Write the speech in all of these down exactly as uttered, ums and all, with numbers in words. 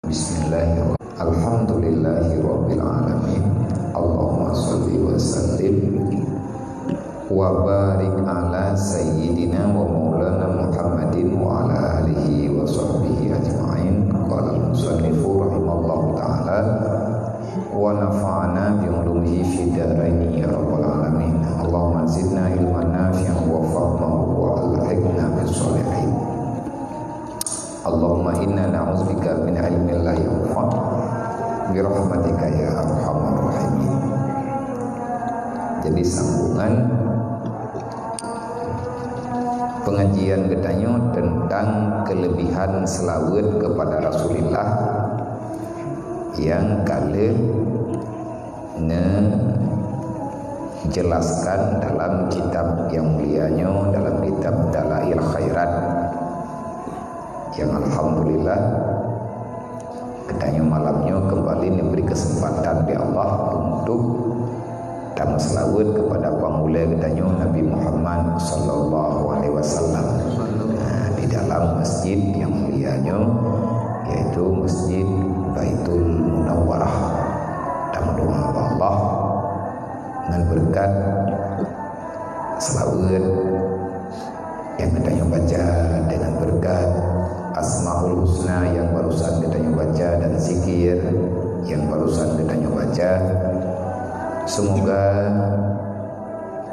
Bismillahirrahmanirrahim. Alhamdulillahirabbil alamin. Allahumma shalli wa sallim wa barik ala sayyidina wa maulana Muhammadin wa ala alihi wa sahbihi ajma'in. Qala al-musannifu rahimallahu ta'ala wa nafa'ana bi ulumihi fid daraini ya rabbal alamin. Allahumma zidna ilman nafi'an wa fahman wa alhiqna bis shalihin. Allahumma inna na'udzubika min ilmin la yanfa' bi rahmatika ya arhamar rahimin. Jadi sambungan pengajian geutanyoe tentang kelebihan selawat kepada Rasulullah yang ka lheueh neujelaskan dalam kitab yang mulia nyoe, dalam kitab Dalail Khairat. Yang alhamdulillah, geutanyoe malam nyoe kembali diberi kesempatan oleh Allah untuk tameuseulaweuet kepada pangulée geutanyoe Nabi Muhammad sallallahu alaihi wasallam. Nah, di dalam masjid yang mulia nyoe, yaitu Masjid Baitul Munawwarah. Tameudoa bak Allah ngon beureukat seulaweuet nyang geutanyoe baca, dengan beureukat Asmaul Husna nyang barusan geutanyoe baca dan zikir nyang barusan geutanyoe baca. Semoga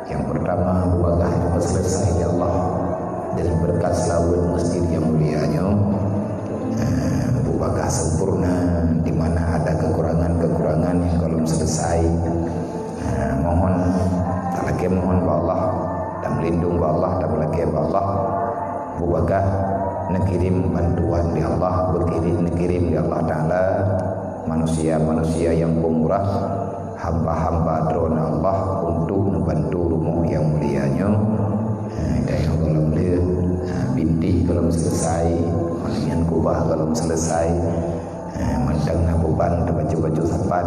nyang pertama bubagah nyang seuleusoe ya Allah, dengan beureukat seulaweuet masjid nyang mulia nyoe, eh, bubagah sempurna di mana ada kekurangan-kekurangan nyang gohlom seuleusoe. Ha, mohon, talakée mohon bak Allah, dan meulindong bak Allah, dan talakée bak Allah. Bubagah neukirém bantuan di Allah, beukirém, neukirém di Allah Taala manusia-manusia nyang peumurah, hamba-hamba Droeneuh Allah untuk neubantu rumoh nyang mulia nyoe. Ha, dan nyang gohlom le, ha, bintéh gohlom seuleusoe, meunan kubah gohlom seuleusoe. Eh, mantong na beuban teuh baju-baju sapat,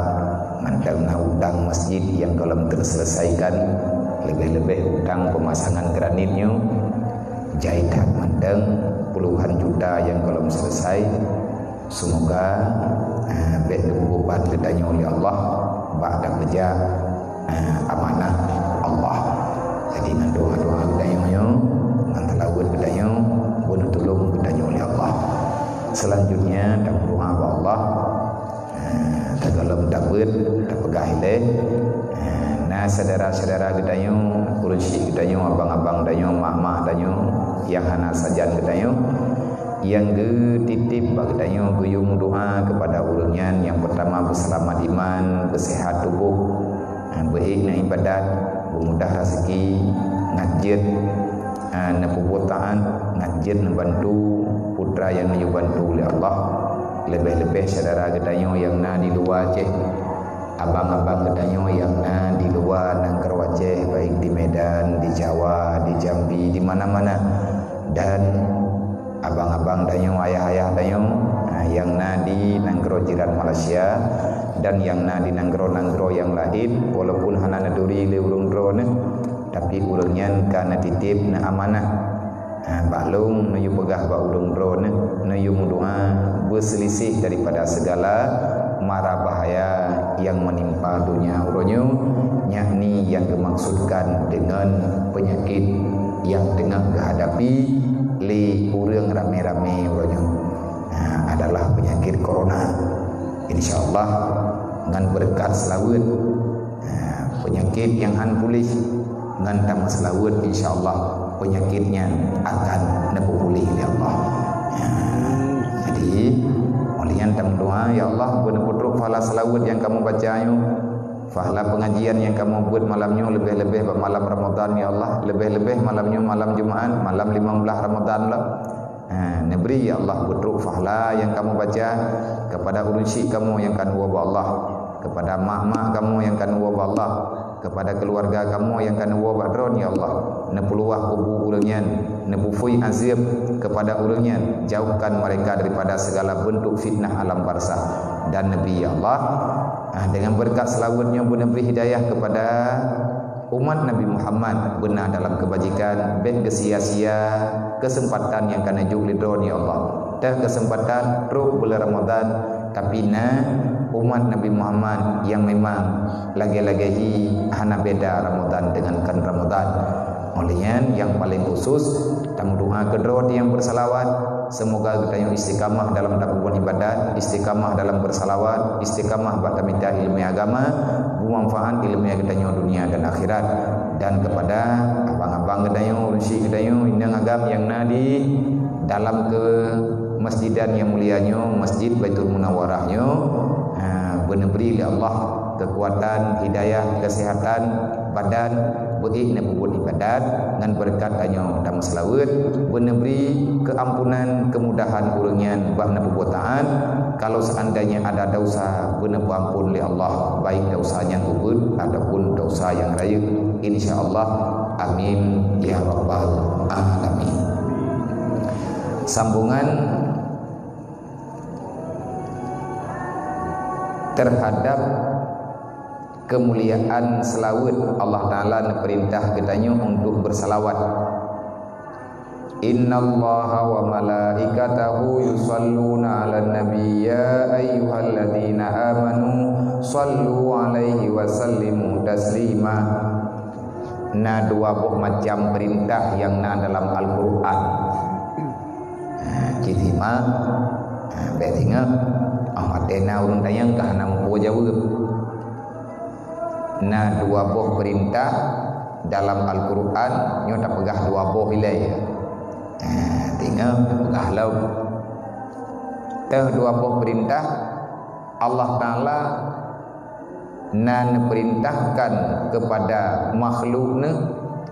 mantong na utang masjid nyang gohlom teuseuleusoikan, leubeh-leubeh utang peumasangan granit nyoe, jai that mantong puluhan juta nyang gohlom seuleusoe. Seumoga, eh, bék geubeuban geutanyoe lé Allah bak tapeujak eh, amanah Allah. Jadi, ngon doa-doa geutanyoe nyoe, ngon seulaweuet geutanyoe, beuneutulông geutanyoe lé Allah. Selanjutnya, tameudoa bak Allah, eh, tagohlom tabeuet, tapeugah ilée, eh, na syedara-syedara geutanyoe, ureuëng syik geutanyoe, abang-abang tanyoe, mak-mak tanyoe, nyang hana sajan geutanyoe, nyang geutitip bak geutanyoe, geuyue meudoa keupada ureuëng nyan, nyang peurtama beuseulamat iman, beuseuhat tuboh, ha, beuék na iébadat, beumudah raseuki, ngat jeuet, ha, neupeubuet taát, ngat jeuet neubantu putra nyang neuyue bantu lé Allah. Leubeh-leubeh syedara geutanyoe nyang na di luwa Aceh, abang-abang geutanyoe nyang na di luwa nanggroe Aceh, baik di Medan, di Jawa, di Jambi, di mana-mana. Dan abang-abang tanyoe, ayah-ayah tanyoe, ha, nyang na di nanggroe jiran Malaysia dan nyang na di nanggroe-nanggroe nyang laén, walaupun hana neuturi lé ureuëng droeneuh, tapi ureuëng nyan ka neutitip, neuamanah. Ha, bak lôn neuyue peugah bak ureuëng droeneuh, neuyue meudoa beuseuliseh daripada segala mara bahaya nyang meunimpa donya uroe nyoe, yakni nyang geumaksudkan deungon peunyakét nyang teungoh geuhadapi lé ureuëng ramé-ramé uroe nyoe, nah, adalah peunyakét corona. Insya Allah, ngon beureukat seulaweuet, nah, peunyakét nyang hán puléh, ngon tameuseulaweuet, insya Allah, peunyakét nyan akan neupeupuléh lé Allah. Nah, jadi, oleh nyan tameudoa, ya Allah, beuneupeutrok pahala seulaweuet nyang kamoe baca nyoe, pahala pengajian nyang kamoe buet malam nyoe, leubeh-leubeh bak malam Ramadan, ya Allah. Leubeh-leubeh malam nyoe malam Jumaat, malam limong blaih Ramadan lah. Ha, neubri, ya Allah, beutrok pahala nyang kamoe baca keupada ureuëng syik kamoe nyang ka neuwoe bak Allah, keupada mak-mak kamoe nyang ka neuwoe bak Allah, keupada keuluwarga kamoe nyang ka neuwoe bak Droeneuh, ya Allah. Neupeuluwah kubu ureuëng nyan, neupeupui azeub keupada ureuëng nyan, jauhkan mereka daripada segala bentuk fitnah alam barzakh. Dan neubri, ya Allah, ah, dengan beureukat seulaweuet nyoe beuneubri hidayah keupada umat Nabi Muhammad beuna dalam keubajikan, bék geusia-sia keuseumpatan nyang ka neujok lé Droeneuh, ya Allah. Teuh keuseumpatan trok buleuen Ramadhan, tapi na umat Nabi Muhammad nyang memang lagée-lagée hi hana beda Ramadhan deungon kon Ramadhan. Óh lheueh nyan, nyang paleng khusus, tameudoa keudroe nyang beusalawat, seumoga geutanyoe istiqamah dalam tapeubuet ibadat, istiqamah dalam beusalawat, istiqamah bak tamita ileumé agama, beumanfaat ileumé geutanyoe dunia dan akhirat. Dan keupada abang-abang geutanyoe, ureuëng syik geutanyoe, inong agam nyang na di dalam keumasjidan nyang mulia nyoe, Masjid Baitul Munawwarah nyoe, ha, beuneubri lé Allah keukuatan, hidayah, keuseuhatan badan, beuék neupeubuet ibadat, ngon beureukat tanyoe tameuseulaweuet, beuneubri keuampunan, keumudahan ureuëng nyan bak neupeubuet taát. Kalau seandainya ada dosa, beuneupeuampon lé Allah, baik dosa nyang ubit ataupun dosa nyang rayeuk, insya Allah. Amin ya rabbal alamin. Sambungan terhadap keumuliaan seulaweuet, Allah Taala neupeurintah geutanyoe untuk beusalawat. "Innallaha wa malaikatahu yusalluna 'alan nabi, ya ayyuhalladzina amanu sallu 'alaihi wa sallimu taslima." Na dua boh macam peurintah nyang na dalam Al-Qur'an. Ha, cit simak, ha, bék singoh, oh, watée na ureuëng tanyong ka hana muphom jaweueb. Na dua boh peurintah dalam Al-Qur'an, nyoe tapeugah dua boh ilée. Ha, singoh tapeugah lom. Teuh dua boh peurintah Allah Taala na neupeurintahkan keupada makhluk Neuh,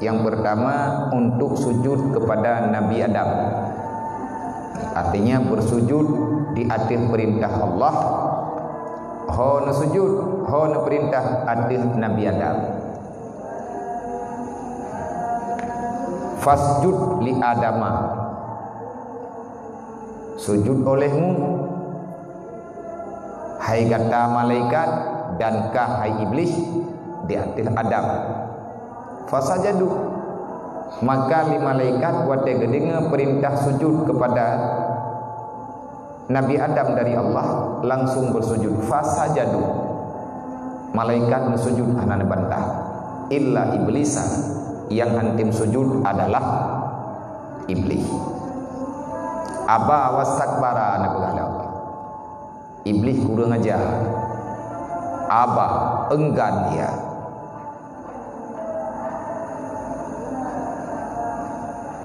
nyang peurtama untuk sujud keupada Nabi Adam. Artinya bersujud di ateueh peurintah Allah. Ho neusujud, ho neupeurintah ateueh Nabi Adam. "Fasjud li Adama." Sujud olehmu, hai gata malaikat, dan kah, hai Iblih, di ateueh Adam. Fasajadu. Maka lé malaikat watée geudeungoe peurintah sujud keupada Nabi Adam dari Allah, langsung beusujud. Fasajadu. Malaikat neusujud hana neubantah. Illa Iblisa, nyang hántom sujud adalah Iblih. Aba wastakbara, neupeugah lé Allah. Iblih kureueng aja. Aba, enggan ia.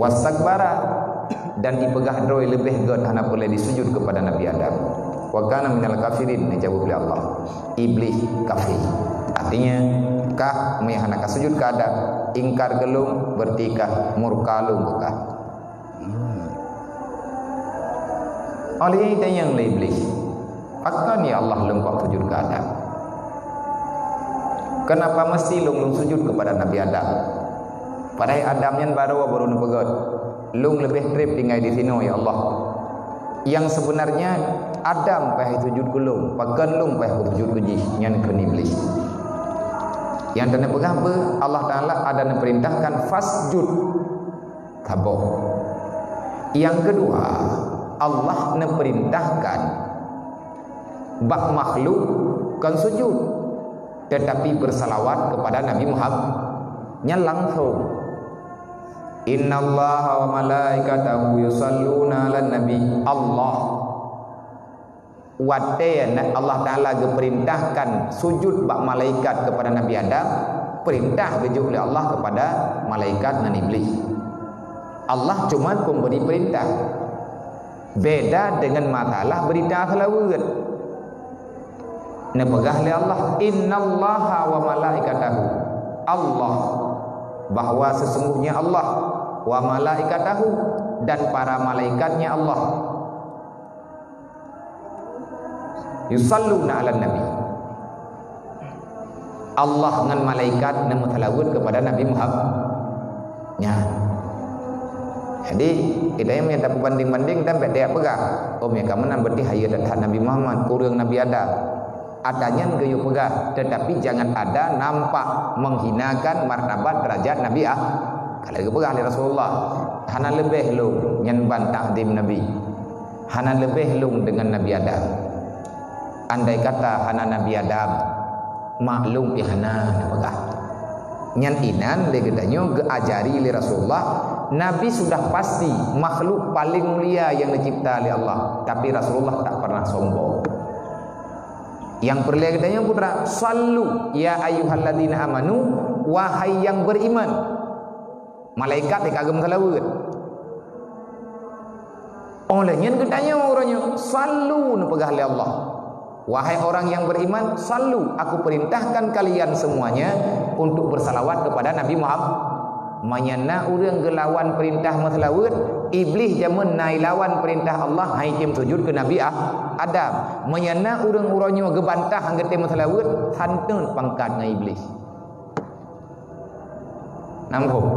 Wastakbara, dan ipeugah droe leubeh gét hana peureulée disujud keupada Nabi Adam. Wa kana minal kafirin, neujaweueb lé Allah. Iblih kafé. Artinya, kah meunyo hana kasujud keu Adam, ingkar keu lôn, berarti kah murka lôn keu kah. Óh lheueh nyan itanyong lé Iblih, "Pakon ya Allah lôn kok sujud keu Adam? Kenapa mesti lôn, lôn sujud keupada Nabi Adam? Padahai Adam nyan barô, barô neupeugét, lôn leubeh treb tinggai disinoe ya Allah. Nyang sebenarnya Adam payah sujud keu lôn, pakon lôn payah sujud keu jih?" Nyan kheun Iblih. Nyang teuneupeugah beu Allah Taala ada neupeurintahkan, "Fasjud." Saboh. Nyang keudua, Allah neupeurintahkan bak makhluk kon sujud, tetapi beusalawat keupada Nabi Muhammad. Nyan langsong. "Innallaha wa malaikatahu yusalluna 'alan nabi." Allah Watée na-, Allah Taala geupeurintahkan sujud bak malaikat keupada Nabi Adam, peurintah geujok lé Allah keupada malaikat ngon Iblih. Allah cuma pemberi peurintah. Beda deungon masalah beurita seulaweuet. Neupeugah lé Allah, "Innallaha wa malaikatahu." Allah, bahwa sesungguhnya Allah, "wa malaikatahu," dan para malaikat-Nya Allah. "Yusalluna 'alan nabi." Allah ngon malaikat neumeuseulaweuet keupada Nabi Muhammad. Nyan. Jadi, kita nyang meunyo tapeubandeng-bandeng dan bék tajak peugah, "Oh, meunyo ka meunan berarti hayeu that-that Nabi Muhammad, kureueng Nabi Adam." Ata nyan geuyue peugah, tetapi jangan ada nampak menghinakan martabat derajat Nabi ah. Kalau geupeugah lé Rasulullah, "Hana leubeh lôn nyan ban takzim Nabi." Hana leubeh lôn deungon Nabi Adam. Andai kata hana Nabi Adam, mak lôn pih hana, neupeugah. Nyan inan lé geutanyoe geuajari lé Rasulullah, Nabi sudah pasti makhluk paleng mulia nyang neucipta lé Allah, tapi Rasulullah tak pernah sombong. Nyang peureulée geutanyoe peugah, "Shallu ya ayyuhalladzina amanu," wahai nyang beriman. Malaikat ka geumeuseulaweuet. Óh lheueh nyan geutanyoe uroe nyoe, "Shallu," neupeugah lé Allah. "Wahai orang yang beriman, shallu, aku perintahkan kalian semuanya untuk bersalawat kepada Nabi Muhammad." Meunyoe na ureuëng geulawan peurintah meuseulaweuet, Iblih jameun na ilawan peurintah Allah, han item sujud keu Nabi Ah-, Adam. Meunyoe na ureuëng uroe nyoe geubantah han geutem meuseulaweuet, santeuet pangkat ngon Iblih. Nanggroe.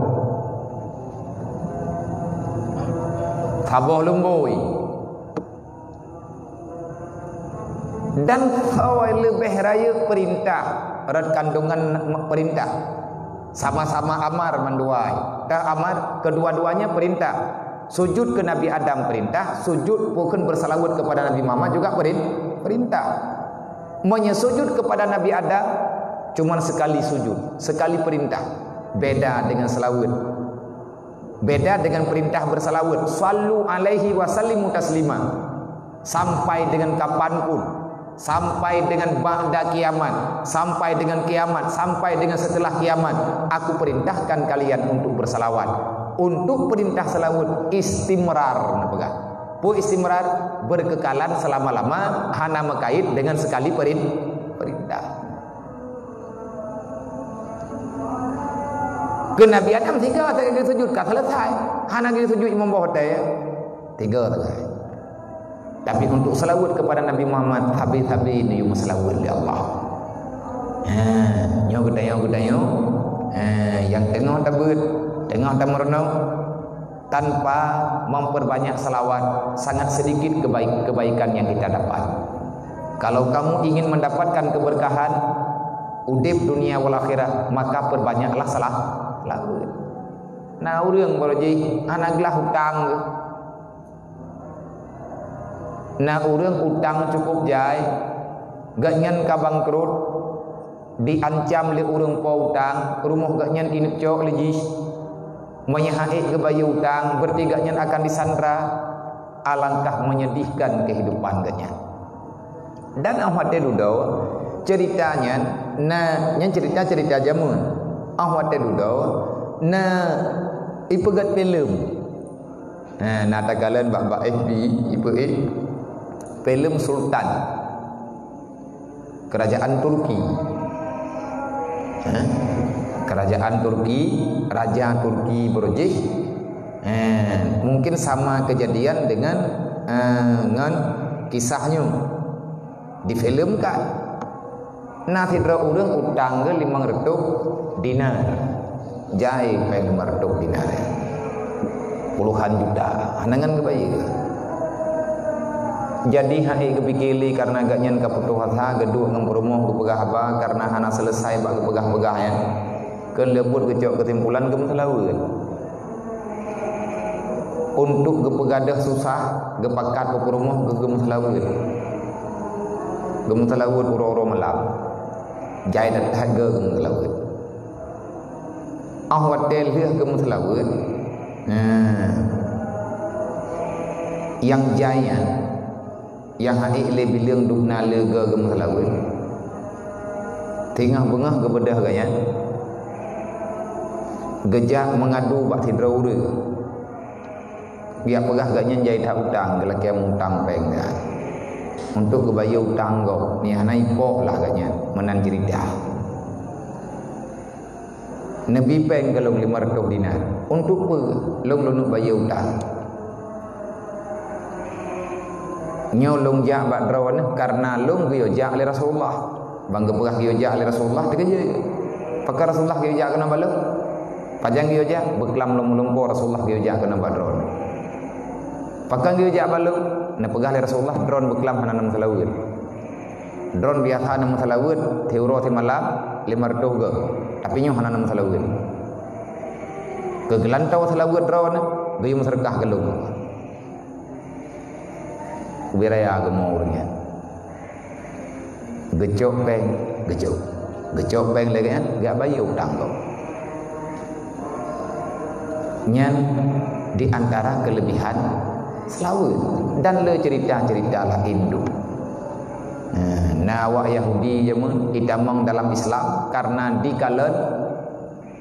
Saboh lumbôi. Dan soe leubeh rayeuk peurintah, rot kandungan peurintah. Sama-sama amar mandua. Ta amar, kedua-duanya perintah. Sujud ke Nabi Adam perintah, sujud bukan bersalawat kepada Nabi Muhammad juga perin-, perintah. Meunyoe sujud kepada Nabi Adam, cuman sekali sujud, sekali perintah. Beda dengan salawat. Beda dengan perintah bersalawat. "Shallu alaihi wa sallimu taslima." Sampai dengan kapanpun, sampai dengan ba'da kiamat, sampai dengan kiamat, sampai dengan setelah kiamat, aku perintahkan kalian untuk bersalawat. Untuk perintah salawat istimrar, neupeugah. Peue istimrar? Berkekalan selama-lama, hana meukait dengan sekali perin-, perintah. Keu Nabi Adam tiga sagai geusujud ka selesai. Hana geusujud imam boh watée. Tiga sagai. Tapi untuk salawat kepada Nabi Muhammad, sabe-sabe neuyue meusalawat lé Allah. Ha, nyoe geutanyoe, geutanyoe. Ha, nyang teungoh tabeuet, teungoh tameurunoe, tanpa memperbanyak salawat, sangat sedikit kebaik-, kebaikan yang kita dapat. Kalau kamu ingin mendapatkan keberkahan, udeb dunia wal akhirat, maka perbanyaklah salah-, salawat. Na ureuëng baroe jih hana glah utang. Na ureuëng utang cukup jai, gobnyan ka bangkrut, diancam lé ureuëng po utang, rumoh gobnyan ineucok lé jih. Meunyoe han ék geubayeue utang, berarti gobnyan akan disandra. Alangkah menyedihkan kehidupan gobnyan. Dan óh watée dudoe, ceurita nyan, na, nyan ceurita-ceurita jameun. Óh watée dudoe, na ipeugét filem. Ha, na takalon bak, bak F B, ipeugét filem Sultan. Kerajaan Turki. Ha? Kerajaan Turki, raja Turki baroe jih. Ha, mungkin sama kejadian dengan, eh, ngon kisah nyoe. Difilmkan. Na sidroe ureuëng utang geuh limong reutôh dinar. Jai péng limong reutôh dinar. Puluhan juta. Hana ngon geubayeue. Jadi, han ék geupike lé kareuna gobnyan ka putôh asa, geuduek ngon peurumoh geupeugah haba kareuna hana selesai bak geupeugah-peugah nyan. Keu lheueh buet geucok keusimpulan geumeuseulaweuet. Untuk geupeugadôh susah, geupakat keu peurumoh geu-, geumeuseulaweuet. Geumeuseulaweuet uroe-uroe malam. Jai that-that geu-, geumeuseulaweuet. Óh watée lheueh geumeuseulaweuet, nah, nyang jai nyan, nyang han ék lé bileueng dum na lé geu-, geumeuseulaweuet. Teungoh beungoh geubeudôh gobnyan, geujak meungadu bak sidroe ureuëng. Geujak peugah gobnyan jai that utang, geulakée mutang péng nyan. Untuk geubayeue utang gob, nyan hana ipoh lah gobnyan, meunan ceurita. Neubi péng keu lôn limong reutôh dinar. Untuk peue lôn lôn bayeue utang? Nyoe lôn jak bak droeneuh kareuna lôn geuyue jak lé Rasulullah. Ban geupeugah geuyue jak lé Rasulullah, teukeujeuet. Pakon Rasulullah geuyue jak keunoe bak lôn? Pajan geuyue jak? Beuklam lôn meulumpoe Rasulullah geuyue jak keunoe bak droeneuh. Pakon geuyue jak bak lôn? Neupeugah lé Rasulullah, droeneuh beuklam hana na meuseulaweuet. Droeneuh biasa na meuseulaweuet, tiep uroe tiep malam, limong reutôh geuh. Tapi nyoe hana na meuseulaweuet. Keu geulantoe seulaweuet droeneuh, geuyue meuseudeukah keu lôn. Ubé raya geumo ureuëng nyan. Geucok péng, geucok. Geucok péng lagée nyan, geujak bayeue utang gob. Nyan di antara keulebihan seulaweuet. Dan le ceurita-ceurita laén tu. Nah, na awak Yahudi jameun itamong dalam Islam karena dikalon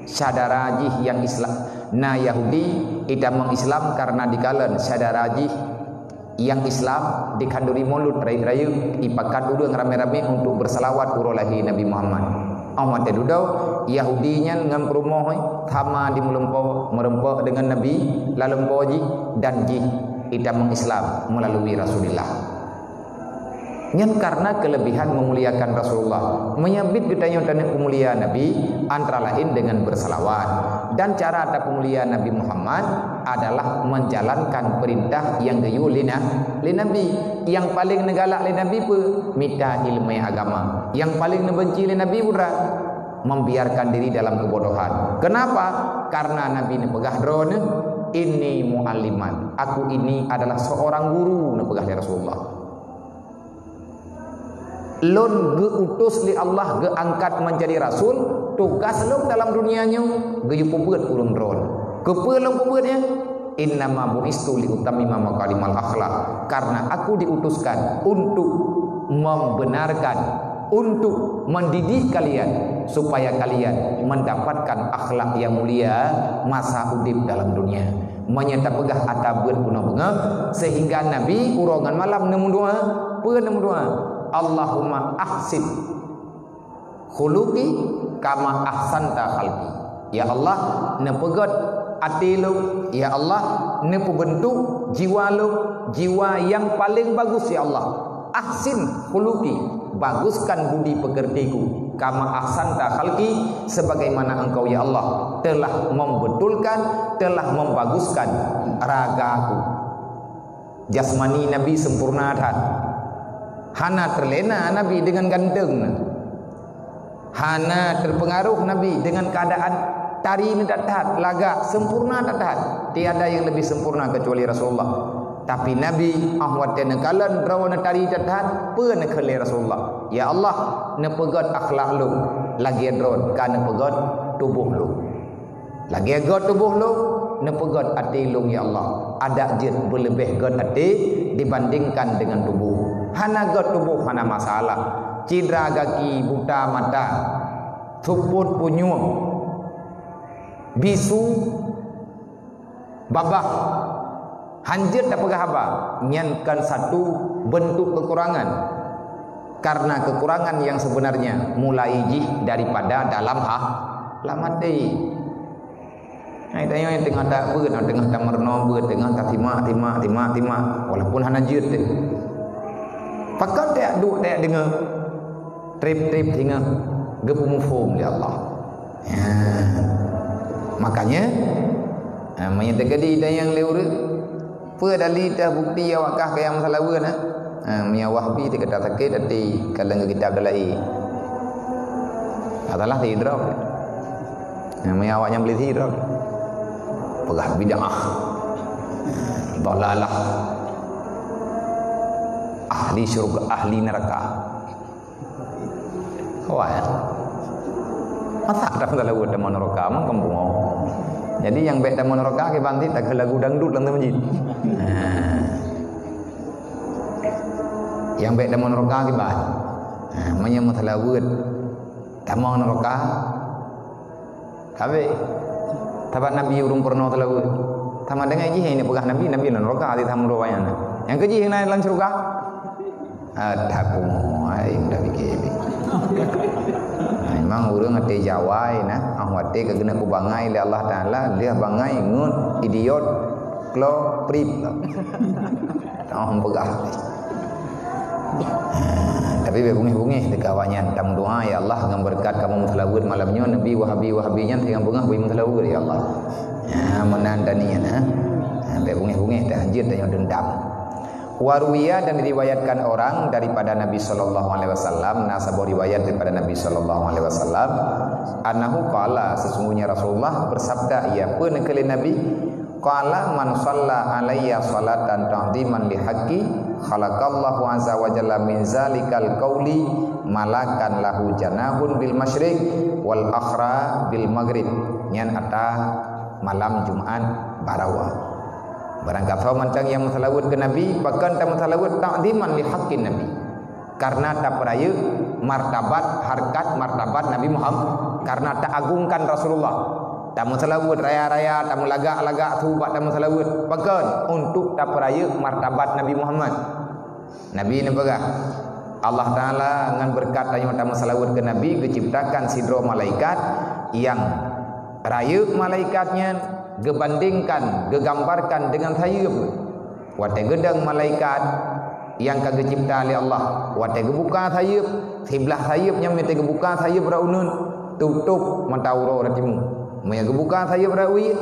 syedara jih nyang Islam. Na Yahudi itamong Islam karena dikalon syedara jih nyang Islam, dikhanduri mulod rayeuk-rayeuk, ipakat ureuëng ramé-ramé untuk beuseulaweuet uroe lahé Nabi Muhammad. Óh watée dudoe, Yahudi nyan ngon peurumoh sama di meulumpoe, meureumpok deungon Nabi lam lumpoe jih, dan jih itamong Islam meulalu Rasulullah. Nyan karena keulebihan meumuliakan Rasulullah. Meunyo biet geutanyoe taneuk peumulia Nabi, antara laén deungon beuseulaweuet. Dan cara tapeumulia Nabi Muhammad adalah menjalankan peurintah nyang geuyue lé Na-, lé Nabi. Nyang paleng neugalak lé Nabi peue? Mita iéleumé agama. Nyang paleng neubeunci lé Nabi peue? Membiarkan diri dalam kebodohan. Kenapa? Karena Nabi neupeugah droeneuh, "Inni mualliman." Aku ini adalah seorang guru, neupeugah lé Rasulullah. Lôn geu-utus lé Allah, geuangkat menjadi rasul, tugas lôn dalam dunia nyoe geuyue peubeuet ureuëng droen. Keupeue lôn peubeuet nyan? "Innama bu'istu li utammima makarimal akhlak." Karena aku diutuskan untuk membenarkan, untuk mendidik kalian supaya kalian mendapatkan akhlak yang mulia masa udeb dalam dunia. Meunyo tapeugah ata beuet bunoe beungoh, sehingga Nabi uroe ngon malam neumeudoa. Peue neumeudoa? "Allahumma ahsin khuluqi kama ahsanta khalqi." Ya Allah, neupeugét até lôn. Ya Allah, neupeubeuntuk jiwa lôn, jiwa nyang paleng bagus, ya Allah. Ahsin khuluqi, baguskan budi pekertiku. Kama ahsanta khalqi, sebagaimana Engkau, ya Allah, telah membetulkan, telah membaguskan ragaku. Jasmani Nabi sempurna that. Hana terlena Nabi dengan ganteng. Hana terpengaruh Nabi dengan keadaan tari ni that-that, lagak, sempurna that-that. Tiada yang lebih sempurna kecuali Rasulullah. Tapi Nabi, ah, watée neukalon droe neutari that-that, peue neukheun lé Rasulullah? "Ya Allah, neupeugét akhlak lôn, lagée droe ka neupeugét tuboh lôn." Lagée gét tuboh lôn, neupeugét até lôn, ya Allah. Adak jeuet beuleubeh gét até dibandingkan dengan tuboh. Hana gét tuboh hana masalah. Cidra gaki, buta mata, seupôt punyueng, bisu, babah, hanjeuet tapeugah haba, nyan kan satu bentuk kekurangan. Karena kekurangan yang sebenarnya mulai jih daripada dalam ha-, lam até. Hai, tanyoe nyang teungoh tabeuet, teungoh tameurunoe beuet, teungoh tasimak, simak, simak, simak, walaupun hana jeuet teuh. Pakon tajak duek, tajak deungoe, treb-treb singoh geupeumuphom lé Allah. Ya. Makanya, ha, meunyo teukeudi tanyong lé ureueng, peue dali teuh bukti awak kah keu nyang meusalaweuet, ha? Ha, meunyo Wahhabi teuh gata sakét até ka lheueh kitab dalai. Adalah sidroe. Nah, meunyo awak nyang beli sidroe, peugah bid'ah, dalalah, ahli syurga, ahli neraka. Wah, ya. Masa ada meusalaweuet tamong neraka, mang kampung awak. Jadi nyang bék tamong neraka kiban cit takheun lagu dangdut lam masjid. Nah. Nyang bék tamong neraka kiban. Nah, meunyo meusalaweuet tamong neraka, Habéh. Sabab Nabi ureueng peurunoe teulaweuet. Sama dengan jih nyang peugah Nabi, Nabi lam neraka, hati sama doa nyan. Nyang keu jih na lam syurga. Ada kumoe, ai, udah pikir. Memang ureueng até Jawa na, ah, watée ka keuneuk kubangai lé Allah Taala, lheueh bangai ngon idiot, klo, prip. Teuh peugah. Ha, tapi bék bungéh-bungéh teuka awak nyan. Tameudoa, "Ya Allah, ngon beureukat kamoe meusalaweuet malam nyoe, neubi Wahabi-Wahabi nyan singoh beungoh bri meusalaweuet, ya Allah." Ha, meunan dan nyan, ha. Ha, bék bungéh-bungéh, teuh hanjeuet tanyoe dendam. Wa ruwiya, dan diriwayatkan orang daripada Nabi sallallahu alaihi wasallam, na saboh riwayat daripada Nabi sallallahu alaihi wasallam, annahu qala, sesungguhnya Rasulullah bersabda, ya, peue neukheun lé Nabi, Qala, "Man shalla alayya shalatan ta'dhiman li haqqi, Khalaqallahu azza wa jalla min zalikal qauli malakan lahu janahun bil masyriq wal akhra bil maghrib. Nyan ata malam Jumat barawa. Barangkasoe mantong nyang meuseulaweuet keu Nabi, pakon tameuseulaweuet? Ta'ziman li haqqin Nabi. Karena tapeurayeuk martabat, harkat, martabat Nabi Muhammad. Karena taagungkan Rasulullah. Tameuseulaweuet raya-raya, tameulagak-lagak su bak tameuseulaweuet. Pakon? Untuk tapeurayeuk martabat Nabi Muhammad. Nabi neupeugah, Allah Taala ngon beureukat tanyoe tameuseulaweuet keu Nabi geuciptakan sidroe malaikat nyang rayeuk malaikat nyan geubandingkan, geugambarkan deungon sayeuep. Watée geudong malaikat nyang ka geucipta lé Allah, watée geubuka sayeuep, siblah sayeuep nyan meunyoe geubuka sayeuep rot uneuen, tôp-tôp mata uroe rot timu. Meunyoe geubuka sayeuep rot wie,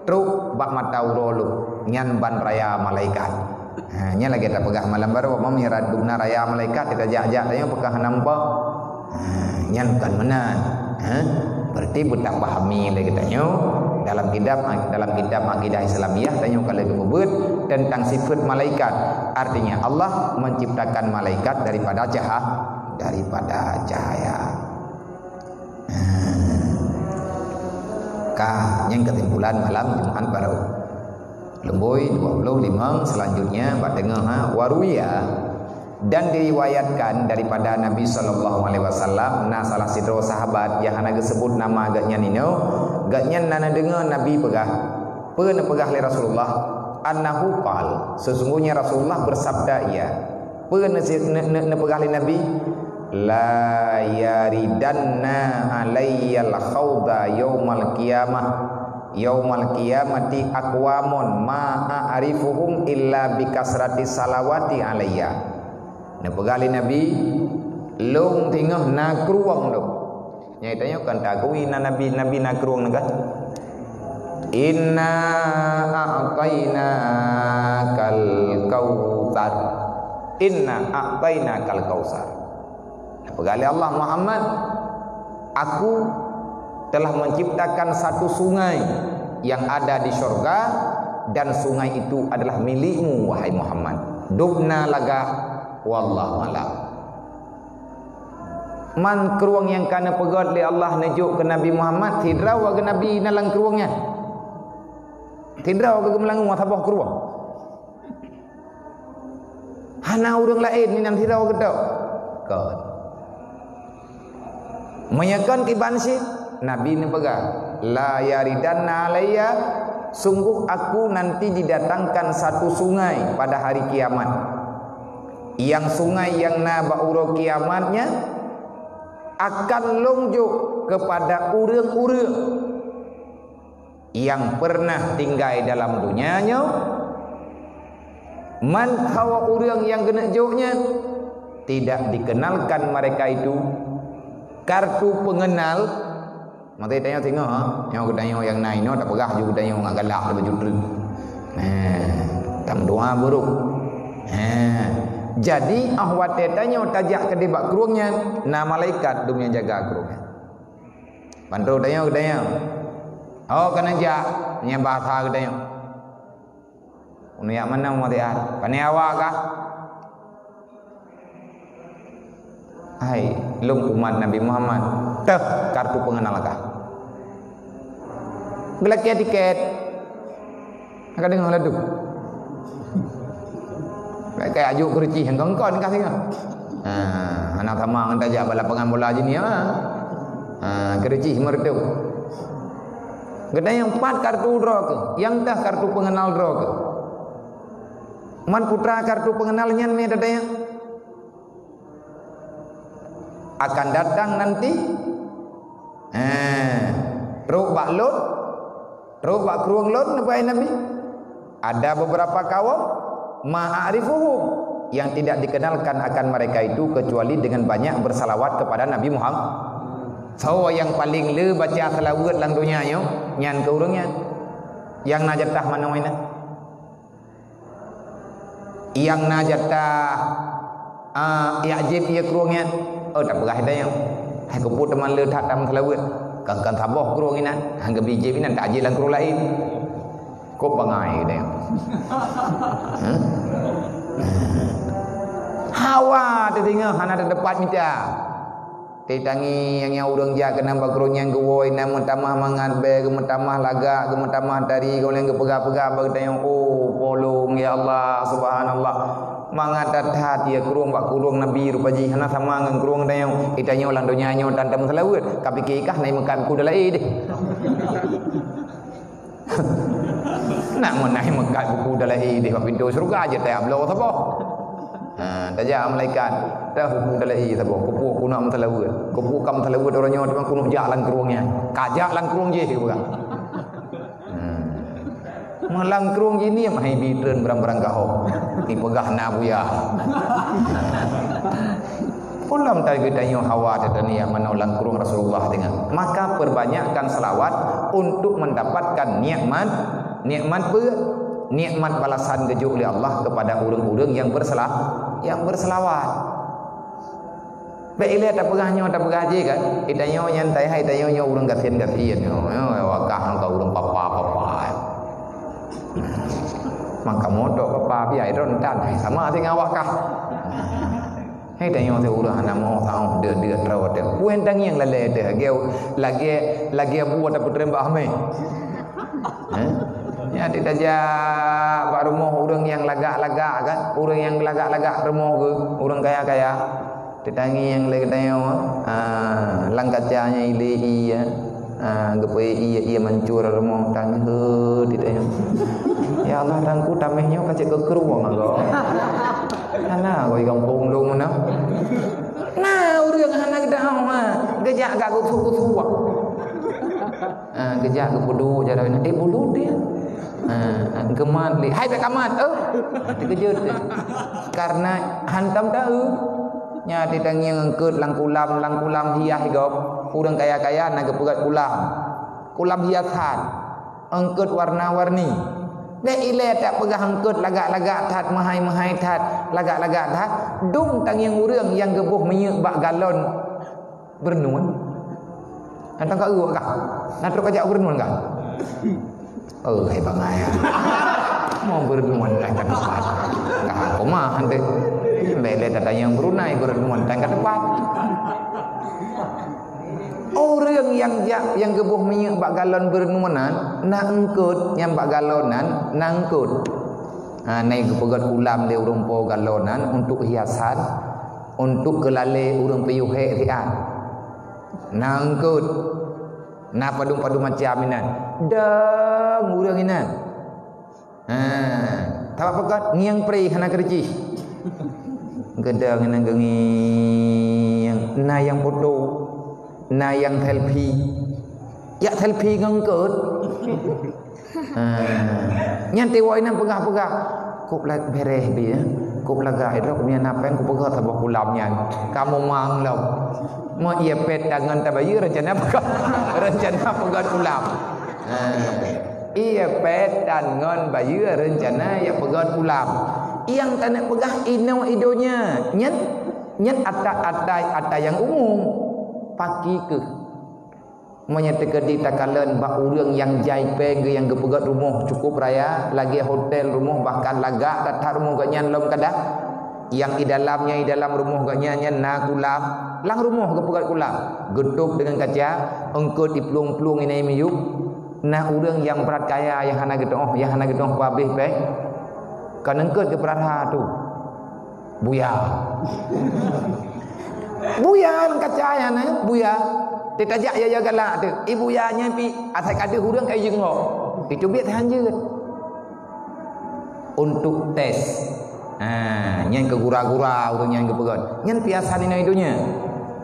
trok bak mata uroe lom, nyan ban raya malaikat. Ha, nyan lagée tapeugah malam baroe, meunyoe rot dubna raya malaikat, tajak-jak tanyoe peugah nampak. Ha, nyan kon meunan. Ha? Berarti beutapahami lé geutanyoe dalam kitab, dalam kitab Akidah Islamiyah tanyoe ka lheueh geupeubuet tentang sifat malaikat. Artinya Allah menciptakan malaikat daripada caha-, daripada cahaya. Ha. Ka, nyan kesimpulan malam Jumat baroe. Leumbôi dua puluh lima, selanjutnya bak teungoh, ha, waruya, dan diriwayatkan daripada Nabi sallallahu alaihi wasallam, na salah sidroe sahabat nyang hana geuseubut nama geuhnyan inoe, geuhnyan na neudeungoe Nabi peugah, peue neupeugah lé Rasulullah, annahu qal, sesungguhnya Rasulullah bersabda ia, peue neu-, neu-, neu-, neupeugah lé Nabi, la yaridanna alayyal khauda yaumal qiyamah. Yaumal qiyamati aqwamun ma a'rifuhum illa bi kasrati salawati alayya. Neupeugah lé Nabi, lôn teungoh na krueng lôn. Nyang tanyoe kan takui na Nabi, Nabi na krueng nyan kan? Inna a'tainakal kautsar. Inna a'tainakal kautsar. Peugah lé Allah, Muhammad, aku telah menciptakan satu sungai yang ada di syurga, dan sungai itu adalah milikmu, wahai Muhammad. Dubna lagak, wallahu a'lam. Man krueng nyang ka neupeugét lé Allah neujok keu Nabi Muhammad, sidroe keu Nabi na lam krueng nyan. Sidroe keu geumeulangua saboh krueng. Hana ureuëng laén inan sidroe geutok. Kon. Meunyoe kon kiban cit, Nabi neupeugah, "La yaridanna alayya, sungguh aku nanti didatangkan satu sungai pada hari kiamat, yang sungai yang na bak uroe kiamat nyan akan lôn jok kepada ureuëng-ureuëng yang pernah tinggai dalam dunia nyoe, man hawa ureuëng nyang keuneuk jok nyan, tidak dikenalkan mereka itu kartu pengenal." Maté tanyoe singoh, ha? Nyoe geutanyoe nyang na inoe tapeugah ju geutanyoe ngon galak lé baju treuk. Nah, tam doa buruk. Nah, jadi ah watée tanyoe tajak keudeh bak krueng nyan, na malaikat dum nyang jaga krueng nyan. Bantu tanyoe geutanyoe. Oh, kana jak, nyan bahasa geutanyoe. Unu yak mana umat iat? Pane awak kah? Hai, lôn umat Nabi Muhammad. Teuh kartu pengenal kah? Geulakée tiket. Ka deungoe laju. Kayak ajuk keureucih engkon-engkon ka singoh. Ha, hana sama ngon tajak bak lapangan bola jinih, ha. Ha, keureucih meureudup. Geutanyoe pat kartu droe keuh, nyang teuh kartu pengenal droe keuh. Man putra kartu pengenal nyan mé geutanyoe. Akan datang nanti. Eh, trok bak lôn, trok bak krueng lôn, neupeugah Nabi. Ada beberapa kaum, ma a'rifuhum, yang tidak dikenalkan akan mereka itu kecuali dengan banyak bersalawat kepada Nabi Muhammad. Soe nyang paleng le baca seulaweuet lam donya nyoe, nyan keuh ureuëng nyan. Nyang na jatah manoe nyan. Nyang na jatah, ah, jak jieb ie krueng nyan. Oh, tapeugah geutanyoe. Hai keupeue teuma le that tameuseulaweuet. Kan, kan saboh krueng inan. Han geubi jieb inan, tajieb lam krueng laén. Kok bangai geutanyoe. Hah? Hawa teutinggai hana teutepat mita. Teutangi nyang, nyang ureuëng jak keunan bak krueng nyang geuwoe na meutamah mangat bèe, geumeutamah lagak, geumeutamah tari, gohleng geupeugah-peugah bak geutanyoe, "Oh, polong, ya Allah, subhanallah." Mangat that-that ya krueng bak krueng Nabi rupa jih, hana sama ngon krueng tanyoe. Geutanyoe lam donya nyoe tan tameuseulaweuet, ka pike kah na meukat buku dalam air deh. Nak meunai meukat buku dalam air deh bak pintoe syeuruga jeuet tayab bloe saboh. Ha, tajak malaikat, dah buku dalam air saboh, keupeue keuneuk meuseulaweuet. Keupeue ka meuseulaweuet uroe nyoe teuma keuneuk jak lam krueng nyan. Ka jak lam krueng jih, geupeugah. Hmm. Meulang krueng jih ni, hai bi treun barang-barang gahoe. Dipeugah na buya. Peue lom teugeutanyong hawa teutanyoe manoe lam krueng Rasulullah dengan. Maka perbanyakkan salawat untuk mendapatkan nikmat, nikmat pe-, nikmat balasan geujok lé Allah kepada ureuëng-ureuëng yang bersela-, yang berselawat. Bèk ilèe tapeugah nyoe, tapeugah jih kan. Geutanyoe nyan tai hai, geutanyoe nyoe ureuëng gasien-gasien nyoe. Nyoe wakah ka ureuëng papa-papa. Maka moto papa biaya rontan hai sama sing awak kah. Hai tanyoe teuh ureuëng hana moh saoh deuh-deuh droe teuh. Puen tangieng lalée teuh lagée, lagée, lagée buet tapeutrem bak hamé. Eh? Nyan tajak bak rumoh ureuëng nyang lagak-lagak kan, ureuëng nyang lagak-lagak rumoh geuh, ureuëng kaya-kaya. Teutangieng lé geutanyoe, ah, lam kaca nyan ilée ié, ah, geupeu ié, ié mancur rumoh tangeuh teutanyoe. Ya Allah, tangku tameh nyoe ka cit keu krueng agoe. Hana agoe gampông lôn meunan. Na ureuëng hana geudahoe, ha, geujak gak geusu-geusu. Ah, geujak geupeuduek jaroe nyan, eh, bulut dia. Ah, geumat lé. Hai bèk kamat, eh. Teukeujot dia. Karena hantom taeu. Nya teutangieng eungkot lam kulam, lam kulam hias gob. Ureuëng kaya-kaya na geupeugöt kulam. Kulam hiasan. Eungkot warna-warni. Bèk ilée tapeugah eungkot lagak-lagak that, meuhai-meuhai that, lagak-lagak that. Dum tangieng ureuëng nyang geuboh minyeuk bak galon beureunuan. Hantom ka eu kah? Na trok kajak beureunuan kah? Oh, hai bangai. Mau beureunuan tan ka teupat. Kah koma hanté. Bèk lé tatanyong beurunai beureunuan tan ka teupat. Ureuëng nyang jak, nyang geuboh minyeuk bak galon beureunuan nan, na eungkot nyang bak galon nan, na eungkot. Ha, na geupeugöt kulam lé ureuëng po galon nan untuk hiasan, untuk keulalé ureuëng piôh hék siat. Na eungkot, na padum-padum macam inan. Dang ureuëng inan. Ha, tabak peugöt ngieng pré hana keureucih. Geudang inan geungieng, na nyang foto, na nyang selfie. Jak selfie ngon eungkot. Ha. Nyan tiwoe inan peugah-peugah. Kok la-, bereh bi, eh. Kok lagak droe nyan na péng kupeugöt saboh kulam nyan. Kamoe mang lom. Meu ié pet tangon tabayeue rencana peugöt, rencana peugöt kulam. Ha. Ié pet tangon bayeue rencana ya peugöt kulam. Nyang taneuk peugah inoe i donya. Nyan, nyan ata-ata, ata nyang umum. Paki keuh. Meunyoe teukeudi takalon bak ureuëng nyang jai péng geuh nyang geupeugöt rumoh cukup raya, lagée hotel rumoh bahkan lagak that-that rumoh geuh nyan lom kadang. Nyang i dalam, nyang i dalam rumoh geuh nyan, nyan na kulam, lam rumoh geupeugöt kulam, geutôb deungon kaca, eungkot iplueng-plueng inan miyueb. Na ureuëng nyang brat kaya nyang hana geutuoh, nyang hana geutuoh peuhabéh péng. Kon eungkot geupeurara tu. Buya. Buya lam kaca nyan, eh, buya. Teutajak ya-ya galak tu. Eh, buya nyan pi asai ka deuh ureuëng ka jingok. Itu biet hanjeut. Untuk tes. Ha, nyan keu gura-gura ureuëng nyan geupeugöt. Nyan biasa inoe i donya.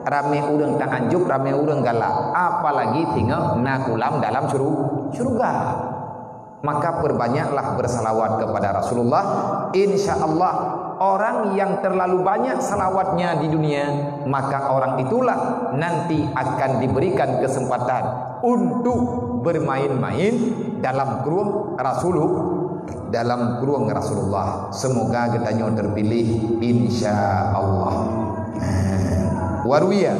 Ramé ureuëng takjub, ramé ureuëng galak. Apalagi singoh na kulam dalam syuru-, syuruga. Maka perbanyaklah bersalawat kepada Rasulullah. Insya Allah, orang yang terlalu banyak salawatnya di dunia, maka orang itulah nanti akan diberikan kesempatan untuk bermain-main dalam krueng Rasulullah, dalam krueng Rasulullah. Semoga geutanyoe terpilih, insya Allah. Waruya,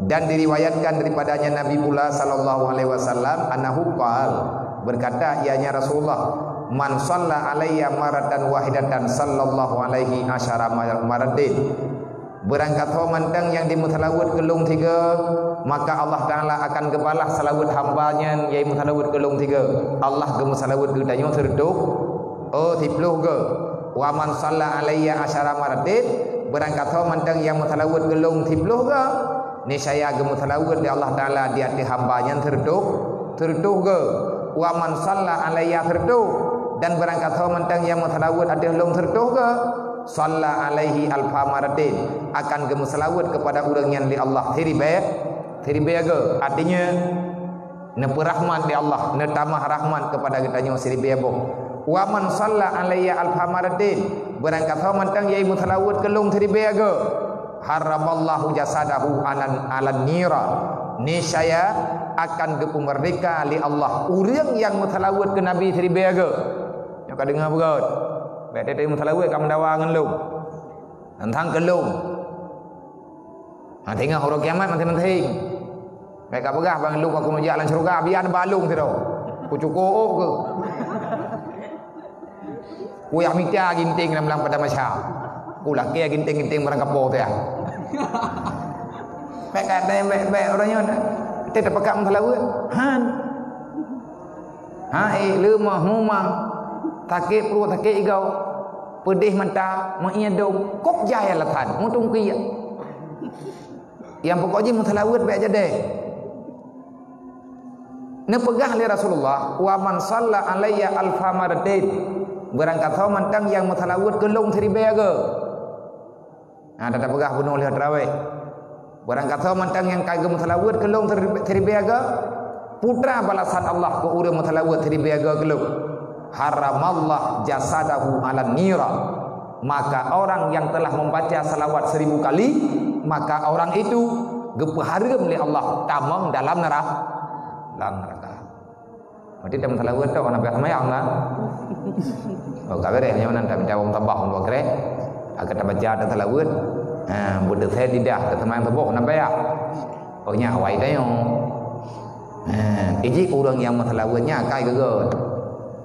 dan diriwayatkan daripadanya Nabi pula sallallahu alaihi wasallam, annahu qal, berkata ianya Rasulullah, "Man shalla alayya marratan wahidatan sallallahu alaihi asyara mar-, marratin." Beurangkasoe mantong nyang jimeuseulaweuet keu lôn sigoe, maka Allah Taala akan geubalah seulaweuet hamba nyan nyang meuseulaweuet keu lôn sigoe. Allah geumeuseulaweuet keu tanyoe sireutôh, oh, siplôh goe. "Wa man shalla alayya asyara marratin," beurangkasoe mantong nyang meuseulaweuet keu lôn siplôh goe, niscaya geumeuseulaweuet lé Allah Taala di ateueh hamba nyan sireutôh, sireutôh goe. "Wa man shalla alayya," sireutôh, dan beurangkasoe mantong nyang meuseulaweuet ateueh lôn sireutôh goe, "shalla alaihi alfa marratin," akan geumeuseulaweuet keupada ureuëng nyan lé Allah siribèe, siribèe goe. Artinya, neupeurahmat lé Allah, neutamah rahmat keupada geutanyoe siribèe boh. "Wa man shalla alayya alfa marratin," beurangkasoe mantong nyang meuseulaweuet keu lôn siribèe goe, "harramallahu jasadahu anan, alan nira." Niscaya akan geupeumeurdeka lé Allah ureuëng nyang meuseulaweuet keu Nabi siribèe goe. Nyoe ka deungoe beugöt. Bèk teuntèe meuseulaweuet ka meudawa ngon lôn. Teuntang keu lôn. Ha, teungoh uroe kiamat maséng-maséng. Bèk ka peugah bang lôn ka keuneuk jak lam syeuruga, bian ba lôn sidroe. Kucukôp ôk keuh. Kuyah mita ginting lam, lam padang mahsyar. Kulakèe ginting-ginting barang kapoe teuh. Bèk ka, bèk, bèk, bèk ureuëng nyoe. Teuh tapeugah meuseulaweuet. Han. Hai, leumah, mumang, sakét pruet, sakét igoe, peudeh mata, meuié dong, kok jai alasan, meutungkiek. Nyang pokok jih meuseulaweuet bèk jadi. Neupeugah lé Rasulullah, "Wa man shalla alayya alfa marratin," beurangkasoe mantong nyang meuseulaweuet keu lôn siribèe goe. Nah, tapeugah bunoe lheueh tarawih. Beurangkasoe mantong nyang ka geumeuseulaweuet keu lôn siribèe goe, putra balasan Allah keu ureuëng meuseulaweuet siribèe goe keu lôn. "Harramallah jasadahu alan nira." Maka orang yang telah membaca salawat seribu kali, maka orang itu geupeuhareuem lé Allah tamong dalam nera-, dalam neuraka. Berarti tameuseulaweuet tu, hana payah seumayang lah. Oh, ka beres, nyoe meunan tamita wong tabah, wong dua krek. Akan tabaca taseulaweuet. Ha, beuteuset lidah, taseumayang suboh, hana payah. Oh, nyak awai tanyoe. Ha, iji ureuëng nyang meuseulaweuet nyan akai geugot.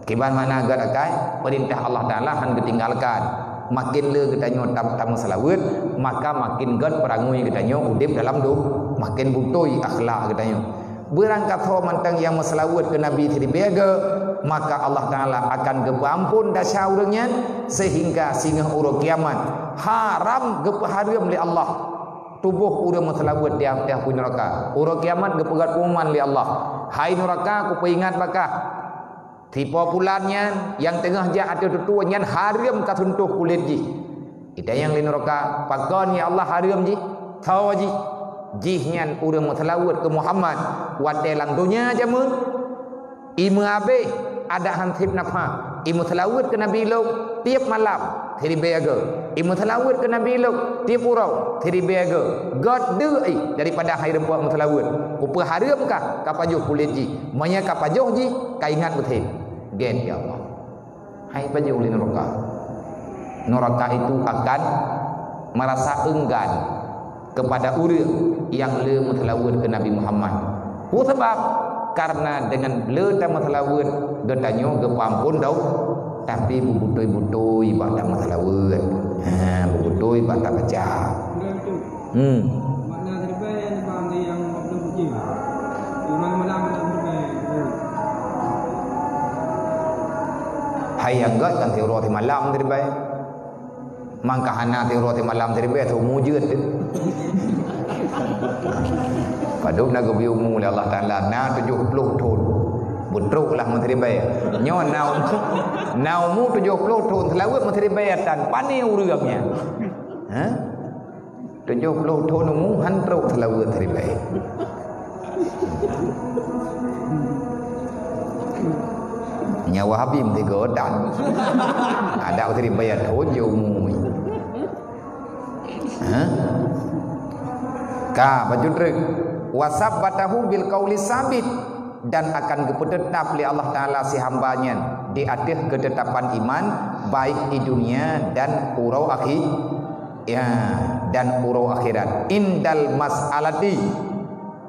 Kiban makna göt akai, peurintah Allah Taala han geutinggalkan. Makin le geutanyoe tam-, tameuseulaweuet, maka makin göt peurangui geutanyoe udeb dalam dôh-, makin beutôi akhlak geutanyoe. Beurangkasoe mantong nyang meuseulaweuet keu Nabi siribèe goe, maka Allah Taala akan geupeuamphon desya ureuëng nyan, seuhingga singoh uroe kiamat haram geupeuhareuem lé Allah tuboh ureuëng meuseulaweuet di ateueh apui neuraka. Uroe kiamat geupeugöt pengumuman lé Allah, "Hai neuraka, kupeuingat bak kah, sipo pulan nyan nyang teungoh jak ateueh tutue nyan hareuem kaseuntoh kulét jih." Itanyong lé neuraka, "Pakon, ya Allah, hareuem jih? Soe jih?" "Jihnyan ureuëng meuseulaweuet keu Muhammad watèe lam donya jameun. Imeuabéh adak han sép nafah. Imeuseulaweuet keu Nabi lôn tiep malam siribèe goe. Imeuseulaweuet keu Nabi lôn tiep uroe siribèe goe. Göt deuk ih daripada hai rumpok meuseulaweuet. Kupeuhareuem kah kapajoh kulét jih. Meunyoe kapajoh jih, kaingat beutôi." Gét, ya Allah. Hai pajoh lé neuraka. Neuraka itu akan merasa enggan kepada ureuëng nyang le meuseulaweuet keu Nabi Muhammad. Peue sabab? Karena deungon le tameuseulaweuet geutanyoe geupeuamphon dôh, tapi beubeutôi-beutôi bak tameuseulaweuet. Ha, beubeutôi bak tabaca. Hmm. Makna siribèe nibak nyang dua puluh tujuh. Lima malam siribèe. Hai nyang göt kan siuroe simalam siribèe. Mangka hana siuroe simalam siribèe, seumu jeuet. Padub na geubri umu lé Allah Taala, na tujoh ploh thon. Beutrok lah meusiribèe. Nyoe na umu, na umu tujoh ploh thon, seulaweuet meusiribèe tan. Pane ureuëng nyan? Ha? Tujoh ploh thon umu han trok seulaweuet siribèe. Nyawa Habib tiga dan ada siribèe thon je umu. Ha? Ka bacut treuk. Wasabbatahu bil qauli sabit, dan akan geupeuteutap lé Allah Taala si hamba nyan di ateueh keutetapan iman, baik di dunia dan uroe akhi-, ya, dan uroe akhirat. Indal mas'alati,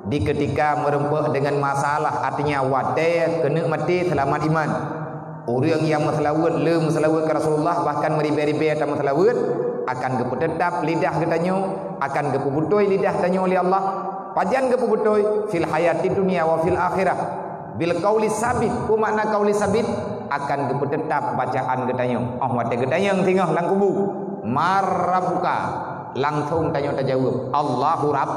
di keutika meureumpok deungon masalah, artinya watèe keuneuk maté seulamat iman. Ureuëng nyang meuseulaweuet, le meuseulaweuet keu Rasulullah, bahkan meuribée-ribée ata meuseulaweuet, akan geupeuteutap lidah geutanyoe, akan geupeubutôi lidah tanyoe lé Allah. Pajan geupeubutôi? Fil hayatid dunya wa fil akhirah. Bil qauli sabit. Peue makna qauli sabit? Akan geupeuteutap bacaan geutanyoe. Oh, watée geutanyong singoh lam kubu, "Man rabbuka?" Langsong tanyoe tajaweueb, "Allahu Rabb,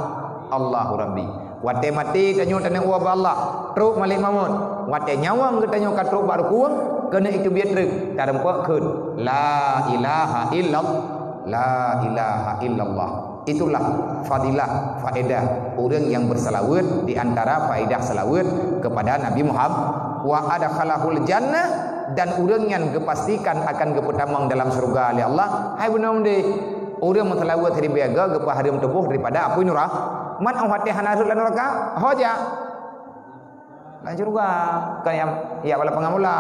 Allahu Rabbi." Watée maté tanyoe taneuk woe bak Allah, trok malaikat maut. Watée nyawöng geutanyoe ka trok bak rukueng, keuneuk iteubiet treuk, tareumpok kheun, "La ilaha illallah, la ilaha illallah." Itulah fadilah, faedah ureuëng nyang bersalawat, di antara faedah salawat kepada Nabi Muhammad. "Wa adkhalahul jannah," dan ureuëng nyan geupastikan akan geupeutamong dalam syurga lé Allah. Hai bunoe meudeh, ureuëng meuseulawat siribée go geupeuhareuem tuboh daripada apui nura-, man óh watée hana rhot lam nuraka, ho jak lam syurga, kon jak, jak bak lapangan bola.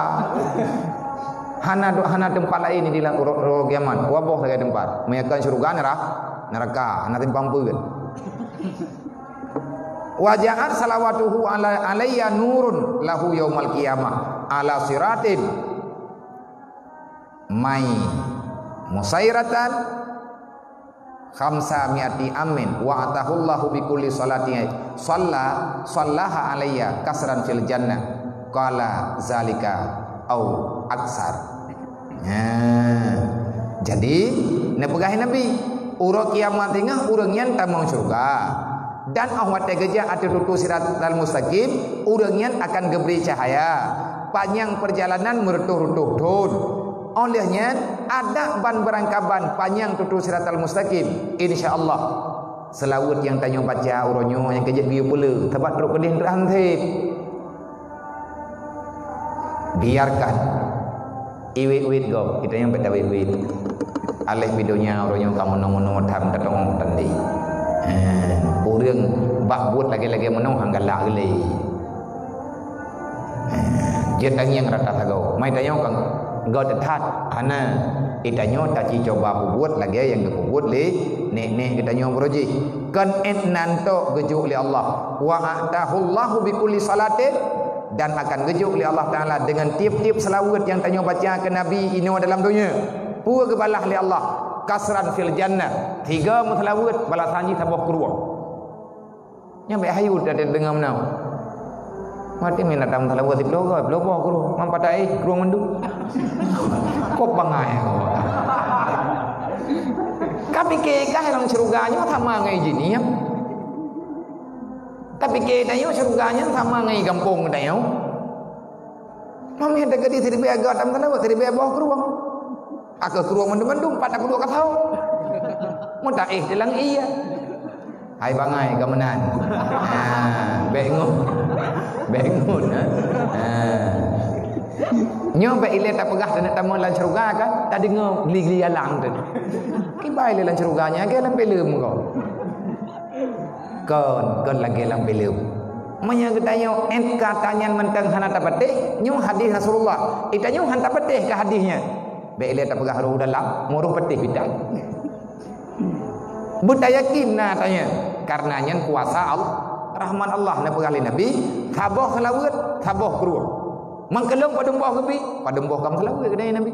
Hana do-, hana teumpat laén di lam uroe, uroe kiamat. Waboh sagai teumpat. Meunyo kon syurga, nera-, neraka, hana simpang peuet. "Wa ja'at salawatuhu ala, alayya nurun lahu yaumal qiyamah ala siratin mai musairatan khamsa mi'ati amin, wa atahullahu bi kulli salati shalla, shallaha alayya kasran fil jannah." Qala, "Zalika au aksar." Nah, jadi, neupeugah Nabi, uroe kiamat teungoh ureuëng nyan tamong syurga. Dan óh watée geujak ateueh tutoe Siratal Mustaqim, ureuëng nyan akan geubri cahya. Panyang peurjalanan meureutôh-reutôh thon. Óh lheueh nyan, adak ban beurangkaban panyang tutoe Siratal Mustaqim. Insya Allah, seulaweuet nyang tanyoe baca uroe nyoe nyang keujeuet geuyue peuleueh, sabab trok keudeh trok han seb. Biarkan. Iwet-wet gob, kita nyang beda wet-wet. Aléh bidônya uroe nyoe ka meunoe-meunoe tham tatong tandi. Eh, ureuëng bak buet lagée-lagée meunoe han galak geulée. Eh, jeuet tangieng rata sagoe. Mai tanyoe ka goe that, hana. Itanyoe taci coba peubuet lagée nyang geupeubuet lé nek-nek geutanyoe baroe jih. Kon ét nan tok geujok lé Allah. Wa atahullahu bi kulli salatin, dan akan geujok lé Allah Taala deungon tieb-tieb seulaweuet nyang tanyoe baca keu Nabi inoe dalam donya. Peue geubalah lé Allah? Kasran fil jannah. Tiga meuseulaweuet, balasan jih saboh krueng. Nyan bék hayut dah deungoe meunan. Maté meunan datang meuseulaweuet siploh goe, siploh boh krueng. Man patai krueng mandum. Kok bangai. Ka pike kah lam syeuruga nyoe sama ngon jih nyan? Tapike tanyoe syeuruga nyan sama ngon gampông tanyoe. Mameh teukeudi siribée göt tam keunoe, siribée boh krueng. Akhé krueng mandum-mandum, pat takeuduek ka thawong. Meuta éh dalam ié. Hai bangai ka meunan. Ha, bék ngon. Bék ngon, ha. Ha. Nyoe bék ilée tapeugah taneuk tamong lam syeuruga kan, tadeungoe gli-gli alang tu. Kibai lé lam syeuruga nyan, lagée lam filem ko. Kon, kon lagée lam filem. Meunyoe geutanyoe ék ka tanyan mantong hana tapatéh, nyoe hadis Rasulullah. Itanyoe han tapatéh ka hadis nyan. Bék ilée tapeugah roh dalam, meurôh patéh bidan. Beutayakin na tanyan, karena nyan kuasa Allah, rahmat Allah na peugah lé Nabi, saboh seulaweuet, saboh krueng. Mangkeulong padum boh geubi, padum boh ka meuseulaweuet keunan Nabi.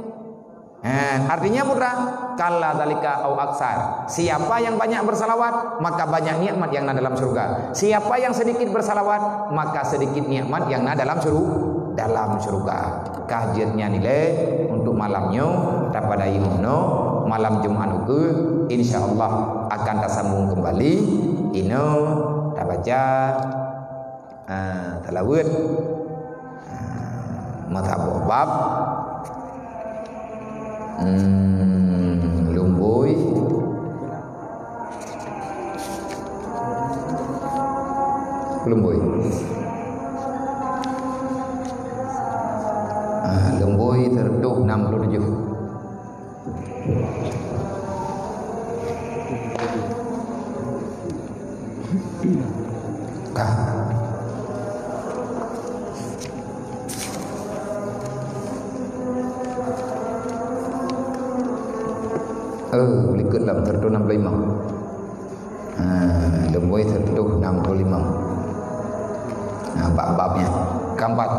Ha, artinya putra, kalla dzalika au aksar. Siapa yang banyak bersalawat, maka banyak nikmat yang na dalam syurga. Siapa yang sedikit bersalawat, maka sedikit nikmat yang na dalam syuru-, dalam syurga. Ka jeuet nyan ilée untuk malam nyoe, tapadai meunoe, malam Jumat ukeue, insya Allah akan tasambung kembali. Inoe tabaca Ah, seulaweuet. Ah, meusaboh bab. Hmm, lumbôi. Lumbôi. Ah, lumbôi seratus enam puluh tujuh. Ka. Eh, likot lam seratus enam puluh lima. Ha, lumbôi seratus enam puluh lima. Ha, bab-babnya. Keempat.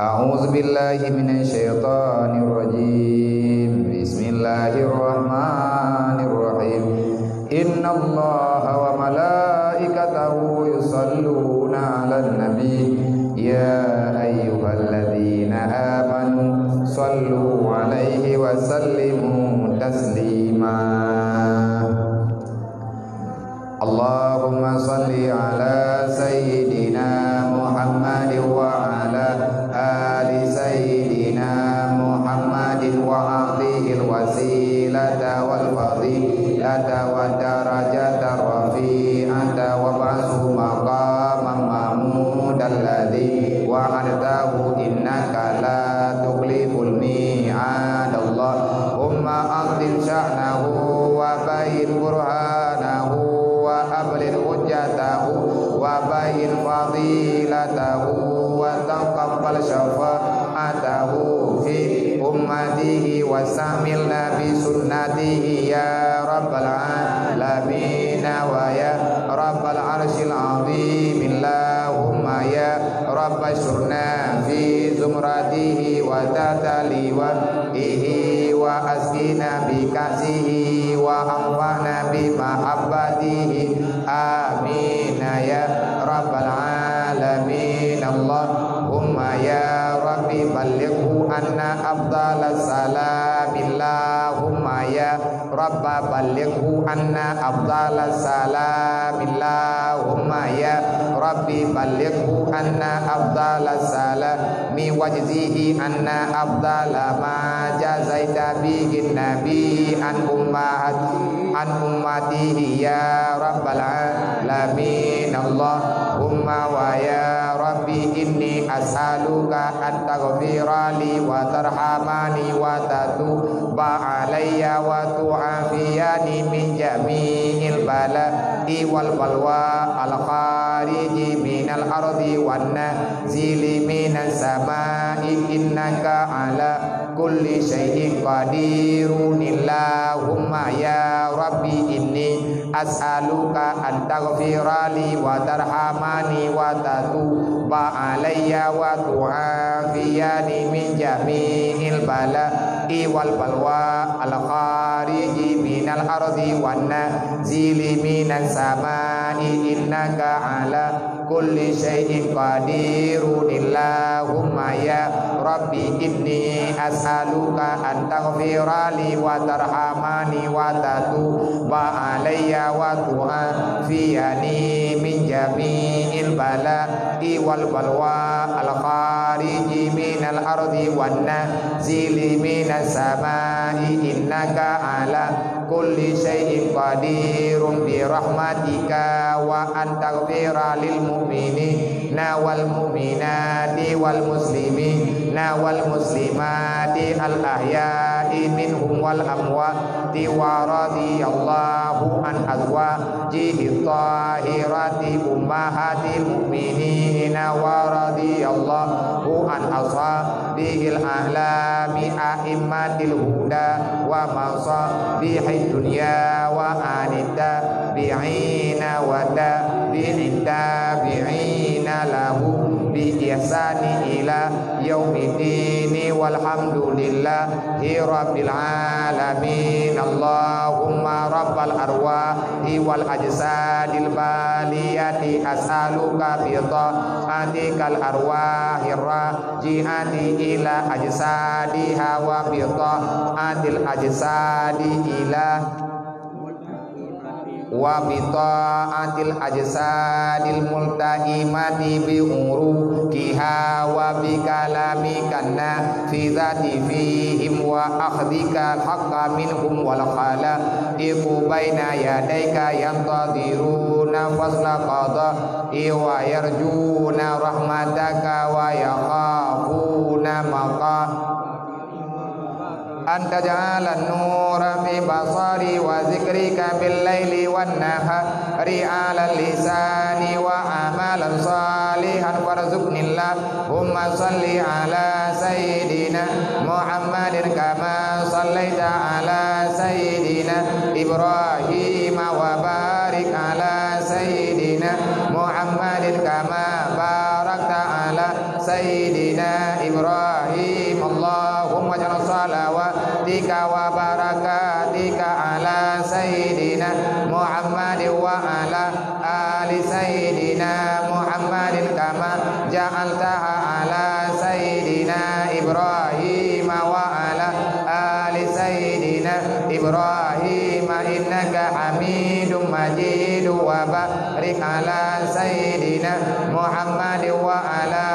أعوذ بالله من الشيطان الرجيم. بسم الله الرحمن الرحيم. إن الله وملائكته يصلون على النبي. يا أيها الذين آمنوا صلوا عليه وسلموا تسليما. اللهم صل على سيدنا محمد وعلى آل سيدنا محمد وأعطه الوسيلة والفضيلة والدرجة الرفيعة وابعثه مقاما محمودا الذي وعدته إنك لا تخلف الميعاد. اللهم عظم شأنه وبين برهانه وأبلغ حجته وبين فضيلته وتقبل شفاعته في أمته واستعملنا بسنته يا رب العالمين ويا رب العرش العظيم. اللهم يا رب احشرنا في زمرته وتحت لوائه وأسقنا بكأسه وانفعنا بمحبته. آمين يا رب العالمين. اللهم يا رب بلغه عنا أفضل السلام. اللهم يا رب بلغه عنا أفضل السلام. اللهم يا رب بلغه عنا أفضل السلام واجزه عنا أفضل ما جازيت به النبي عن أمهات-، عن أمته يا رب العالمين. اللهم ويا رب إني أسألك أن تغفر لي وترحمني وتتوب علي وتعافيني من جميع البلاء والبلوى الخارج من الأرض والنازل من السماء إنك على كل شيء قدير. اللهم يا رب إني أسألك أن تغفر لي وترحمني وتتوب علي وتعافيني من جميع البلاء والبلوى الخارج من الأرض والنازل من السماء إنك على كل شيء قدير. اللهم يا رب إني أسألك أن تغفر لي وترحمني وتتوب علي وتعافيني من جميع البلاء والبلوى الخارج من الأرض والنازل من السماء إنك على كل شيء قدير برحمتك، وأن تغفر للمؤمنين والمؤمنات والمسلمين والمسلمات الأحياء منهم والأموات، ورضي الله عن أزواجه الطاهرات أمهات المؤمنين، ورضي الله عن أصحابه الأعلام أئمة الهدى ومصابيح الدنيا وعن التابعين وتابع التابعين لهم بإحسان إلى يوم الدين، والحمد لله رب العالمين. اللهم رب الأرواح والأجساد البالية، أسألك بطاعتك الأرواح الراجعة إلى أجسادها، وبطاعة الأجساد إلى وبطاعة الأجساد الملتئمة بعروقها وبكلامك النافذة فيهم وأخذك الحق منهم والخلائق بين يديك ينتظرون فصل قضائك ويرجون رحمتك ويخافون عقابك. أن تجعل النور في بصري وذكرك بالليل والنهار على لساني وعملا صالحا وارزقني. اللهم صل على سيدنا محمد كما صليت على سيدنا إبراهيم وبارك على سيدنا محمد كما باركت على سيدنا إبراهيم ala ali Sayyidina Muhammadin kama ja'altaha ala Sayyidina Ibrahim wa ala ali Sayyidina Ibrahim innaka Hamidum Majid. Wa barik ala Sayyidina Muhammad wa ala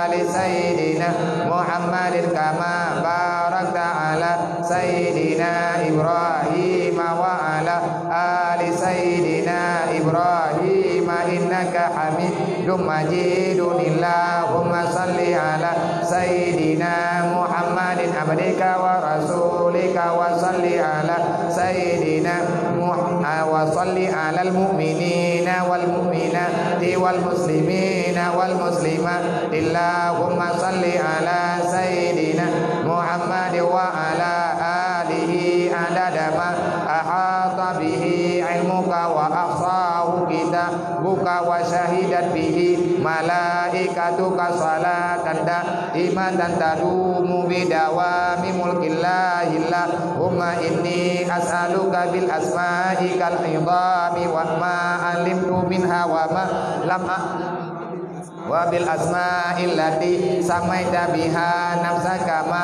ali Sayyidina Muhammadin kama barakta ala Sayyidina Ibrahim wa ala ali Sayyidina Ibrahim innaka Hamidum Majidun. Allahumma salli ala Sayyidina Muhammadin abdika wa rasulika wa salli ala Sayyidina Muh-, wa salli alal mu'minina wal mu'minati wal muslimina wal muslimat. Allahumma salli ala Sayyidina Muhammad wa ala alihi adada ma ahata bihi ilmuka wa ahsahu kitabuka wa syahidat bihi malaikatuka salatan daimatan tadumu bidawami mulkillahillah. Allahumma inni as'aluka bil asma'ikal idhami wa ma alimtu minha wa ma lam a'lam wa bil asma'il lati samaita biha nafsaka ma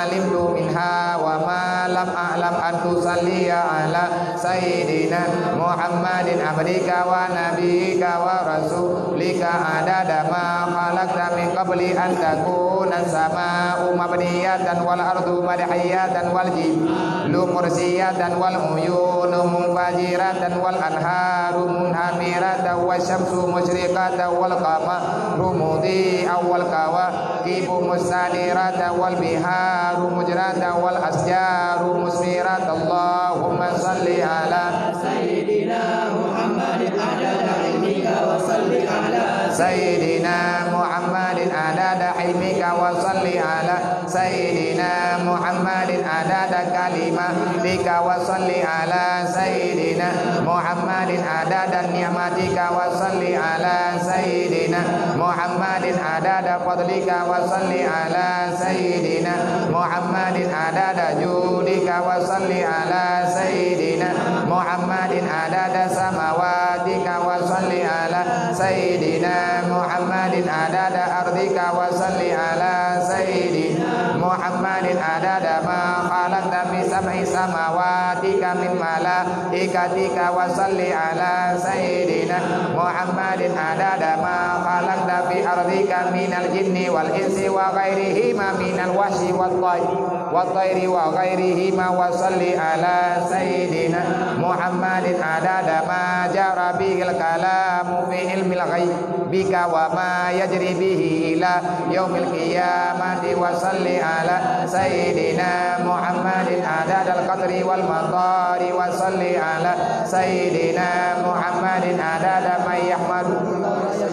alimtu minha wa ma lam a'lam an tusalliya ala Sayyidina Muhammadin abdika wa nabiyika wa rasulika adada ma khalaqta min qabli an takuna sama'u mabniyatan wal ardu madhiyatan wal jibalu mursiyatan wal uyunu munfajiratan wal anharu munhamiratan wasyamsu musyriqatan wal qamaru mudhi'an wal kawakibu mustaniratan wal biharu mujratan wal asjaru musmiratan. Allahumma salli ala Sayyidina Muhammadin adada ilmika wa salli ala Sayyidina Muhammadin adada ilmika wa salli ala Sayyidina Muhammadin adada kalimatika wa salli ala Sayyidina Muhammadin adada ni'matika wa salli ala Sayyidina Muhammadin adada fadlika wa salli ala Sayyidina Muhammadin adada judika wa salli ala Sayyidina Muhammadin adada samawatika wa salli ala Sayyidina Muhammadin adada ardika wa salli ala Sayyidina Muhammadin adada ma khalaqta fi sab'i samawatika min malaikatika wa salli ala Sayyidina Muhammadin adada ma khalaqta fi ardika minal jinni wal insi wa ghairihima minal wahsyi wat tayri wa ghairihima wa salli ala Sayyidina Muhammadin adada ma jara bihil kalamu fi ilmil ghaibika wa ma yajri bihi ila yaumil qiyamati wa salli ala Sayyidina Muhammadin adadal qatri wal matari wa salli ala Sayyidina Muhammadin adada man yahmadu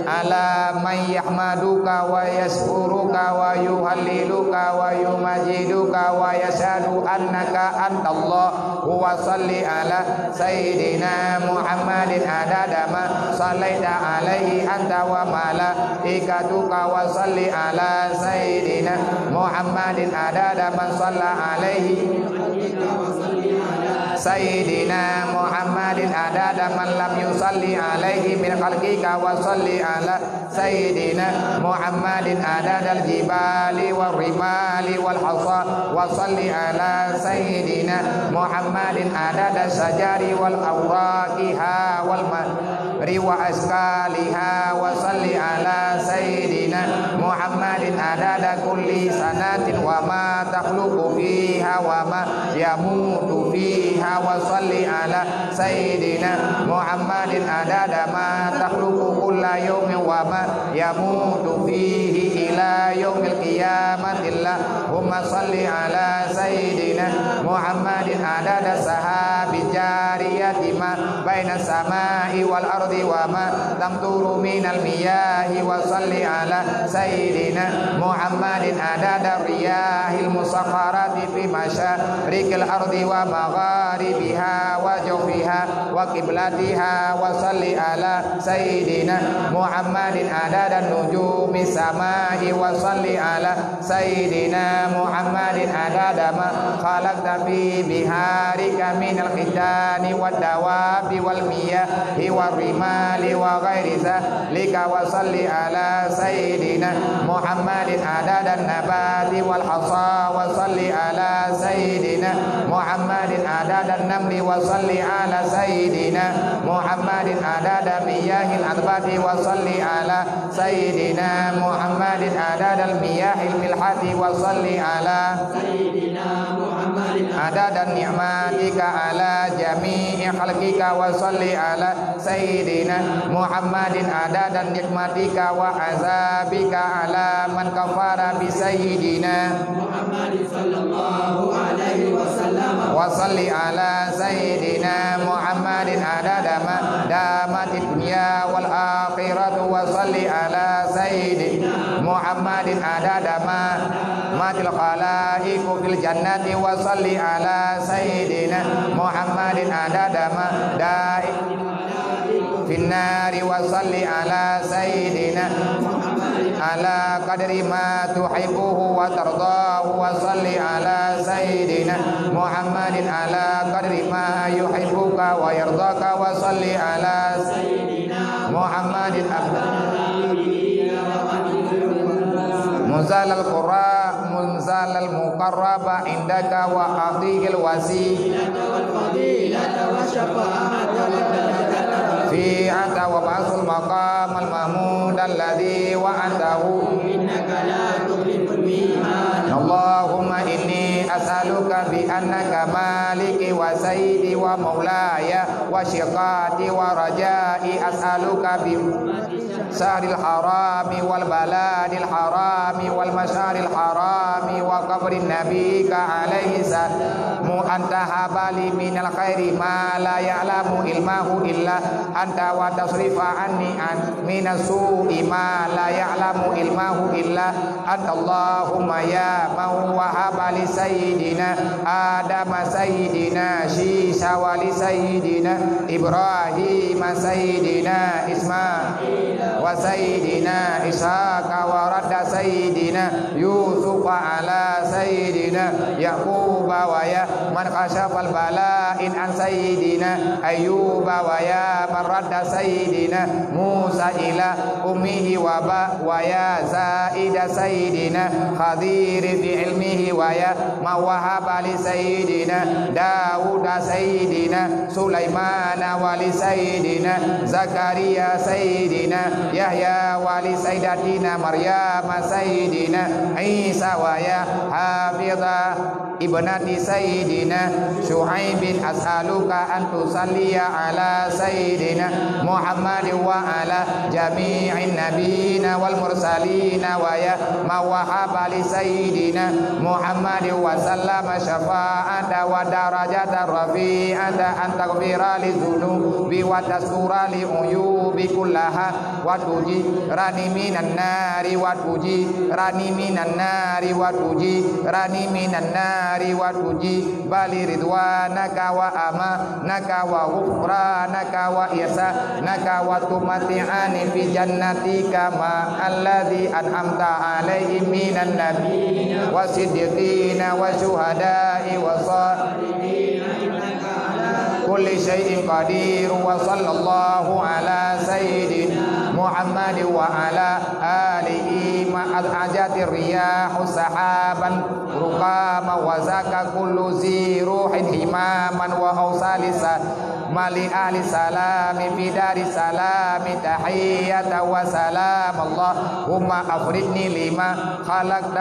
ala man yahmaduka wa yaskuruka wa yuhalliluka wa yumajiduka wa yashhadu annaka antallah wa salli ala Sayyidina Muhammadin adada ma sallaita alaihi anta wa malaikatuka wa salli ala Sayyidina Muhammadin adada man salla alaihi Sayyidina Muhammadin adada man lam yusalli alaihi min khalqika wa salli ala Sayyidina Muhammadin adadal jibali war rimali wal hasa wa salli ala Sayyidina Muhammadin adada syajari wal awraqiha wal mari wa askaliha wa salli ala Sayyidina Muhammadin adada kulli sanatin wa ma takhluqu fiha wa ma yamutu fiha wa salli ala Sayyidina Muhammadin adada ma takhluqu kulla yaumin wa ma yamutu fihi ila yaumil qiyamati. Allahumma salli ala Sayyidina Muhammadin adada sahabi jariyati ma baina samai wal ardi wa ma tamturu minal miyahi wa salli ala Sayyidina Muhammadin adada riyahil musakharati fi masyariqil ardi wa magharibiha wa jawfiha wa qiblatiha wa salli ala Sayyidina Muhammadin adada nujumi samai wa salli ala Sayyidina محمد عدد ما خلقت في بحارك من الخلق والدواب والمياه والرمال وغير ذلك، وصل على سيدنا محمد عدد النبات والحصى، وصل على سيدنا محمد عدد النمل، وصل على سيدنا محمد عدد مياه الأنبات، وصل على سيدنا محمد عدد المياه الملحة، وصل على سيدنا محمد عدد نعماتك على جميع خلقك، وصل على سيدنا محمد عدد نقمتك وعذابك على من كفر بسيدنا محمد صلى الله عليه وسلم، وصل على سيدنا محمد عدد ما دامت الدنيا والآخرة، وصل على سيدنا محمد عدد ما دامت الخلائق في الجنة، وصل على سيدنا محمد عدد ما دامت في النار، وصل على سيدنا على قدر ما تحبه وترضاه، وصل على سيدنا محمد على قدر ما يحبك ويرضاك، وصل على سيدنا محمد أفضل منزل القرآن، منزل المقرب عندك وأعطيه الوسيلة والفضيلة والشفاعة والدرجة الرفيعة وابعثه المقام المحمود الذي وعدته إنك لا تخلف الميعاد. اللهم إني أسألك بأنك مالكي وسيدي ومولاي وثقتي ورجائي، أسألك بحرمة الشهر الحرام والبلد الحرام والمشعر الحرام وقبر نبيك عليه السلام أن تهب لي من الخير ما لا يعلم علمه إلا أنت وتصرف عني عن من السوء ما لا يعلم علمه إلا أنت. اللهم يا من وهب لسيدنا آدم سيدنا شيشا ولسيدنا إبراهيم سيدنا إسماعيل وسيدنا إسحاق ورد سيدنا يوسف على سيدنا يعقوب، ويا من كشف البلاء عن سيدنا أيوب، ويا من رد سيدنا موسى إلى أمه وأباه، ويا زائد سيدنا خضر في علمه، ويا من وهب لسيدنا داود سيدنا سليمان ولسيدنا زكريا سيدنا يحيى ولسيدتنا مريم سيدنا عيسى، ويا حافظ ابنة سيدنا شعيب، أسألك أن تصلي على سيدنا محمد وعلى جميع النبيين والمرسلين، ويا من وهب لسيدنا محمد وسلم شفاعة ودرجة رفيعة، أن تغفر لذنوبي وتستر لعيوبي كلها وتجيرني من النار، وتجيرني من النار، وتجيرني من النار، وتجيب لي رضوانك وأمانك وغفرانك وإحسانك، وتمتعني في جنتك مع الذي أنعمت عليهم من النبيين والصديقين والشهداء والصالحين، إنك كل شيء قدير. وصلى الله على سيدنا محمد وعلى آله ما أزعجت الرياح سحابا ركاما وساق كل ذي روح هماما وأوصل السلام لأهل السلام في دار السلام تحية وسلام. اللهم أفردني لما خلقت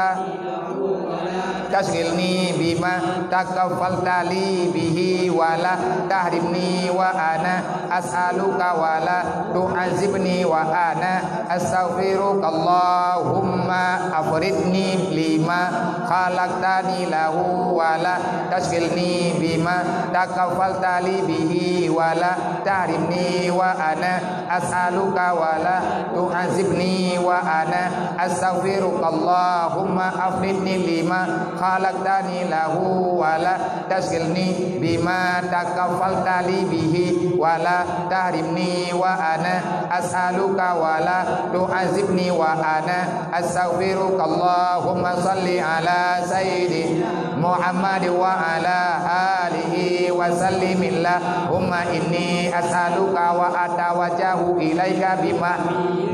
تشغلني بما تكفلت لي به ولا تحرمني وأنا أسألك ولا تعذبني وأنا أستغفرك. اللهم أفردني لما خلقتني له ولا تشغلني بما تكفلت لي به ولا تحرمني وأنا أسألك ولا تعذبني وأنا أستغفرك. اللهم أفردني لما ما خلقتني له ولا تشغلني بما تكفلت لي به ولا تحرمني وأنا أسألك ولا تعذبني وأنا أستغفرك. اللهم صل على سيدنا محمد وعلى آله وسلم. اللهم إني أسألك وأتوجه إليك بما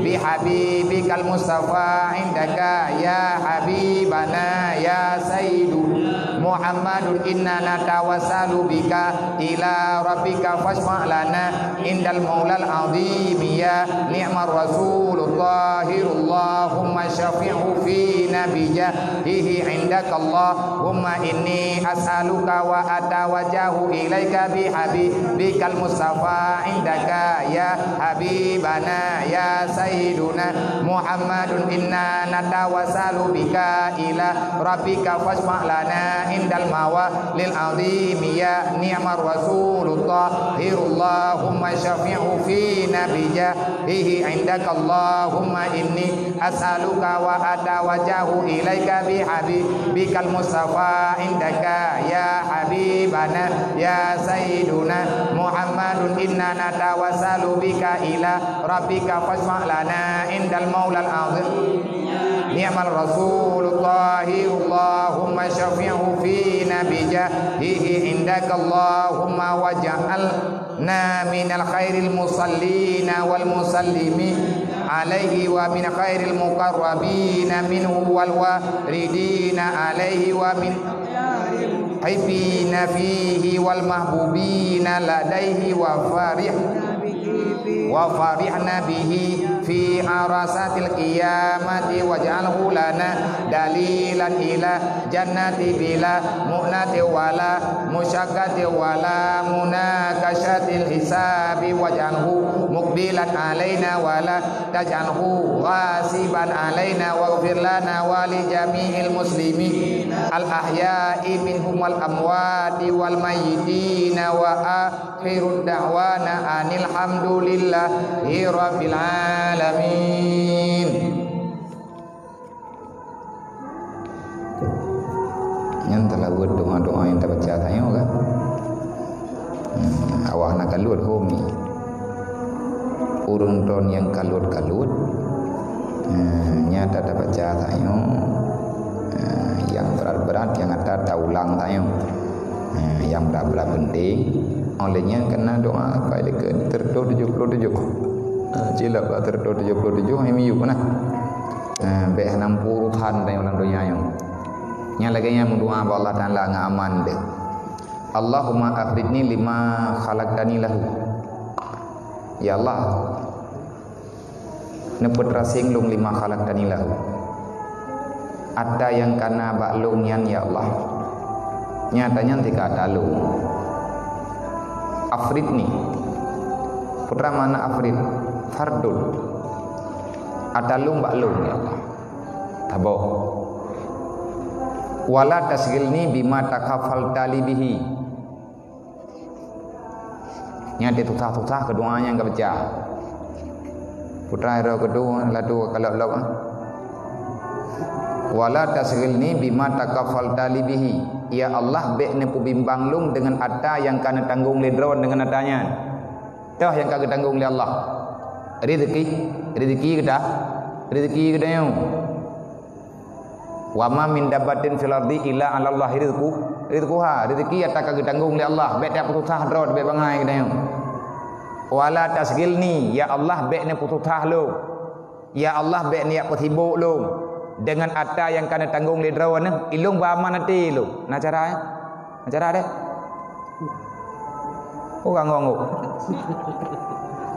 بحبيبك المصطفى عندك يا حبيبنا يا سيد محمد. إنا نتوسل بك إلى ربك فاشفع لنا عند المولى العظيم يا نعم الرسول الطاهر. اللهم شفعه فينا بجاهه عندك. اللهم إني أسألك وأتوجه إليك بحبيبك المصطفى عندك يا حبيبنا يا سيدنا محمد. إنا نتوسل بك إلى ربك فاشفع لنا عند المولى العظيم يا نعم الرسول الطاهر. اللهم شفعه فينا بجاهه عندك. اللهم إني أسألك وأتوجه إليك بحبيبك المصطفى عندك يا حبيبنا يا سيدنا محمد. إنا نتوسل بك إلى ربك فاشفع لنا عند المولى العظيم نعم الرسول الطاهر. اللهم شفعه فينا بجاهه عندك. اللهم واجعلنا من الخير المصلين والمسلمين عليه ومن خير المقربين منه والواردين عليه ومن المحبين فيه والمحبوبين لديه وفرح وفرحنا به في عرصات القيامة واجعله لنا دليلا إلى جنة بلا مؤنة ولا مشقة ولا مناقشة الحساب واجعله مقبلا علينا ولا تجعله غاصبا علينا واغفر لنا ولجميع المسلمين الأحياء منهم والأموات والميتين وآخر دعوانا أن الحمد لله رب العالمين. Nyan teulaweuet doa-doa nyang tabaca tanyoe kan. Hmm, awak hana kalot ho mi. Ureuëng droe nyang kalot-kalot, hmm, nyang tabaca tanyoe, hmm, nyang brat-brat nyang ata taulang tanyoe. Hmm, nyang brat-brat penting. Oleh nyan kena doa pai dekat terdo tujuh puluh tujuh. Ah, cilok bak terdo tujuh puluh tujuh, hai miyup nah. Ah, bék hana muphom urusan tanyoe lam donya nyoe. Nyang lagée nyan meudoa bak Allah Taala ngon aman deh. Allahumma akhrijni lima khalaqtani lahu. Ya Allah, neupeutraseng lôn lima khalaqtani lahu. Ata nyang kana bak lôn nyan, ya Allah. Nyata nyan tika ata lôn. Afridni. Peue makna afrid? Fardun. Ata lôn bak lôn, ya Allah. Taboh. Wala tasghilni bima takafalta li bihi. Nyan teususah-susah keu doa nyang geubaca. Putra iro keudua latu kalok-lok, ah. Wala tasghilni bima takafalta li bihi. Ya Allah, bék neupeubimbang lôn deungon ata nyang ka neutanggong lé droe deungon ata nyan. Toh nyang ka geutanggong lé Allah. Rezeki, rezeki geuta, rezeki geutanyoe. Wa ma min dabbatin fil ardi illa 'alallahi rizqu-, rizquha. Rezeki ata ka geutanggong lé Allah. Bék tapeususah droe, bék bangai geutanyoe. Wala tasghilni, ya Allah, bék neupeususah lôn. Ya Allah, bék neujak peusibok lôn deungon ata nyang ka neutanggong lé droe nyoe. Ilôn beuaman até lôn. Na cara, eh? Na cara deh. Oh, ganggu-ganggu.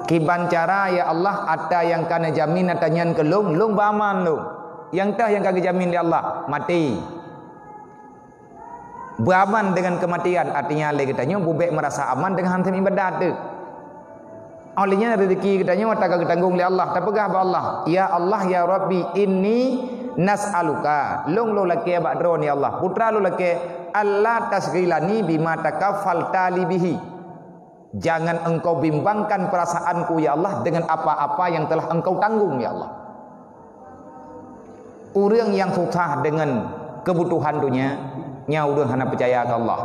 Kiban cara, ya Allah, ata nyang ka neujamin ata nyan keu lôn, lôn beuaman lôn. Nyang teuh nyang ka geujamin lé Allah, maté. Beuaman deungon keumatian, artinya lé geutanyoe bubék meurasa aman deungon han sém iébadat teuh. Óh lheueh nyan rezeki geutanyoe ata ka geutanggong lé Allah, tapeugah bak Allah, "Ya Allah, ya Rabbi, inni nas'aluka." Lôn lôn lakée bak Droe, ya Allah. Putra lôn lakée, "Alla tasghilani bima takafalta li bihi." Jangan Engkau bimbangkan perasaanku, ya Allah, dengan apa-apa yang telah Engkau tanggung, ya Allah. Ureuëng nyang susah deungon Keubutuhan donya, nyan ureuëng hana peucaya keu Allah.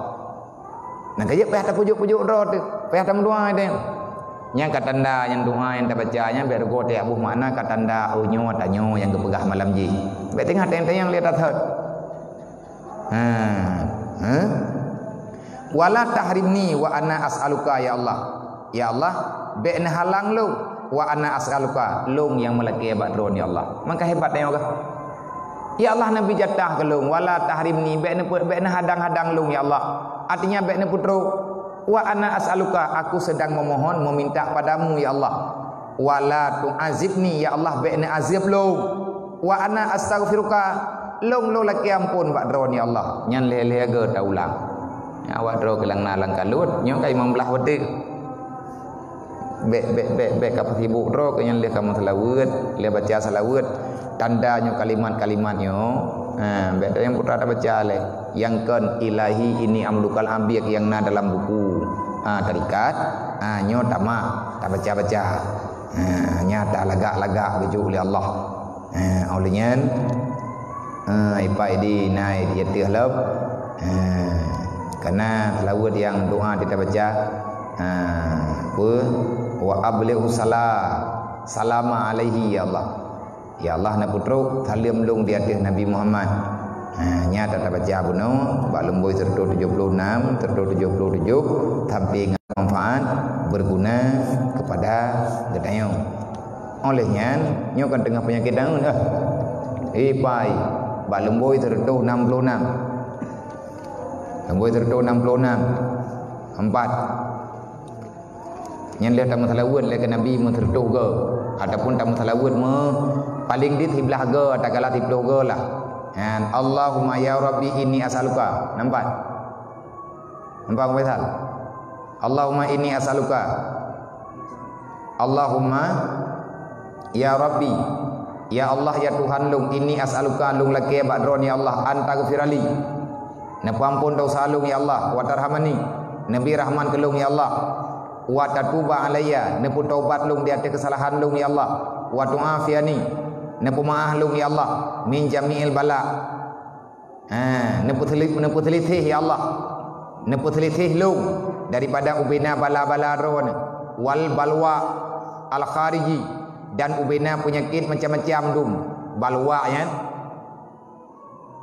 Nyang ka jeuet payah tapujuk-pujuk droe teuh, payah tameudoa teuh. Nyang ka tanda nyang doa nyang tabaca nyan bèk rugoe teuh boh makna ka tanda, oh, nyoe tanyoe nyang geupeugah malam jih. Bèk teungoh tanyong-tanyong lé that-that. Ha. Ha? Wala tahrimni wa ana as'aluka, ya Allah. Ya Allah, bèk neuhalang lôn, wa ana as'aluka, lôn nyang meulakèe bak Droe, ya Allah. Maka hebat tanyoe gah. Ya Allah, neubi jatah keu lôn, wala tahrimni, bèk neupe-, bèk neuhadang-hadang lôn, ya Allah. Artinya, bèk neupeutrok. Wa ana as'aluka, aku sedang memohon, meminta padamu, ya Allah. Wala tu'azibni, ya Allah, bèk neuazab lôn. Wa ana astaghfiruka, lôn, lôn lakèe amphon bak Droe, ya Allah. Nyan lhèe-lhèe go taulang. Awak droe keulang na lam kalut, nyoe ka limong blaih watèe. Bèk, bèk, bèk, bèk ka peusibuk droe keu nyan lheueh ka meuseulaweuet, lheueh baca seulaweuet. Tanda nyoe kalimat-kalimat nyoe. Ha, bèk teuh nyang putra tabaca lé. Nyang kon ilahi ini amlukal abiq nyang na dalam buku. Ha, tarikat. Ha, nyoe tamat, tabaca-baca. Ha, nyata lagak-lagak geujok lé Allah. Ha, óh lheueh nyan, ha, ipak idi nai di ateueh lom. Ha, kana seulaweuet nyang doa teuh tabaca. Ha, peue? Wa ablighu sala-, salama alaihi, ya Allah. Ya Allah, neupeutrok saleuem lôn di ateueh Nabi Muhammad. Ha, nyan teuh tabaca bunoe bak lumbôi seratus tujuh puluh enam, seratus tujuh puluh tujuh, sampai ngon manfaat, berguna kepada geutanyoe. Óh lheueh nyan, nyoe kan teungoh peunyakét daun dah. Ipai, bak lumbôi seratus enam puluh enam. Lumbôi seratus enam puluh enam. Empat. Nyan lheueh tameuseulaweuet lé keu Nabi meuseratus go, ataupun tameuseulaweuet meu paléng dit siblaih go, tagala siplôh go lah. Nyan, Allahumma ya Rabbi inni as'aluka. Nampak? Nampak, Faisal? Allahumma inni as'aluka. Allahumma, ya Rabbi, ya Allah, ya Tuhan lôn, inni as'aluka, lôn lakèe bak Droe, ya Allah, an taghfirali, neupeuamphon desya lôn, ya Allah, wa tarhamani, neubi rahmat keu lôn, ya Allah, wa tatuba alayya, neupeutobat lôn di ateueh keusalahan lôn, ya Allah, wa tu'afiani, neupeumeu'ah lôn, ya Allah, min jami'il bala, Ha, neupeuseli-, neupeuseuliseh, ya Allah. Neupeuseuliseh lôn daripada ubena bala-bala droeneuh, wal balwa al khariji, dan ubena peunyakét macam-macam dum. Balwa nyan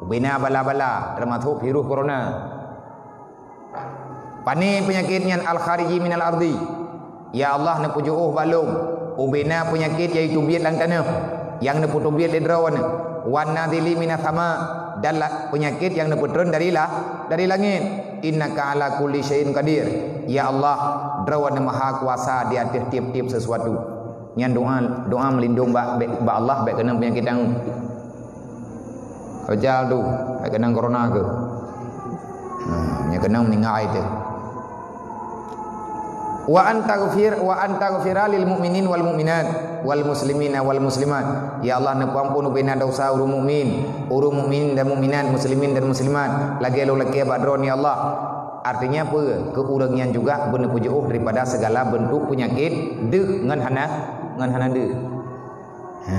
ubena bala-bala, teumasok virus corona. Pane peunyakét nyan? Al khariji minal ardi. Ya Allah, neupeujiôh bak lôn ubena peunyakét nyang jiteubiet lam tanoh, nyang neupeuteubiet lé Droeneuh, wan nazili minas sama, dan la-, peunyakét nyang neupeutreun dari la-, dari langét. Innaka ala kulli syai'in qadir. Ya Allah, Droeneuh maha kuasa di ateueh tieb-tieb sesuatu. Nyan doa, doa meulindong bak, bak Allah bèk keunong peunyakét tanggong. Rojal tu, hai keunong corona ke? Ha, nyang keunong meuninggai teuh. Wa antaghfir, wa antaghfira lil mu'minin wal mu'minat, wal muslimina wal muslimat. Ya Allah, neupeuamphon ubena desya ureueng mukmin, ureueng mukmin dan mukminat, muslimin dan muslimat, lagèe lôn lakèe bak Droeneuh, ya Allah. Artinya peue? Keu ureueng nyan juga beuneupeujiôh daripada segala bentuk peunyakét deuh ngon hana, ngon hana deuh. Ha.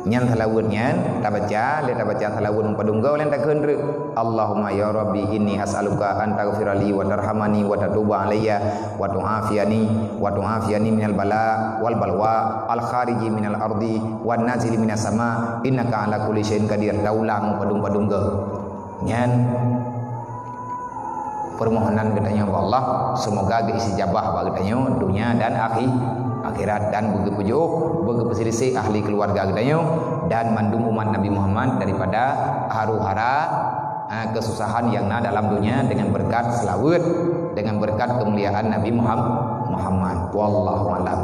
Nyan seulaweuet nyan tabaca, lé tabaca seulaweuet meupadum goe lé takheun treuk. Allahumma ya Rabbi inni as'aluka an taghfira li wa tarhamani wa tatuba alayya wa tu'afiyani, wa tu'afiyani minal bala wal balwa al khariji minal ardi wan nazili minas sama innaka ala kulli syai'in qadir. Taulang meupadum-padum goe. Nyan permohonan geutanyoe bak Allah, semoga geuistijabah bak geutanyoe dunia dan akhi-, akhirat, dan beugeupeujiôh, beugeupeuseuleusoe ahli keuluwarga geutanyoe dan mandum umat Nabi Muhammad daripada haru-hara, ha, keususahan nyang na dalam dunia dengan beureukat seulaweuet, dengan beureukat keumuliaan Nabi Muham-, Muhammad. Wallahu a'lam.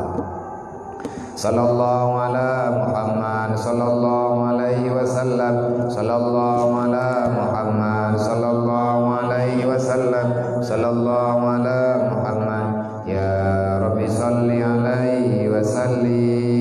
Sallallahu ala Muhammad, sallallahu alaihi wasallam, sallallahu ala Muhammad, sallallahu alaihi wasallam, sallallahu ala Muhammad. Ya Rabbi salli alaihi wa sallim.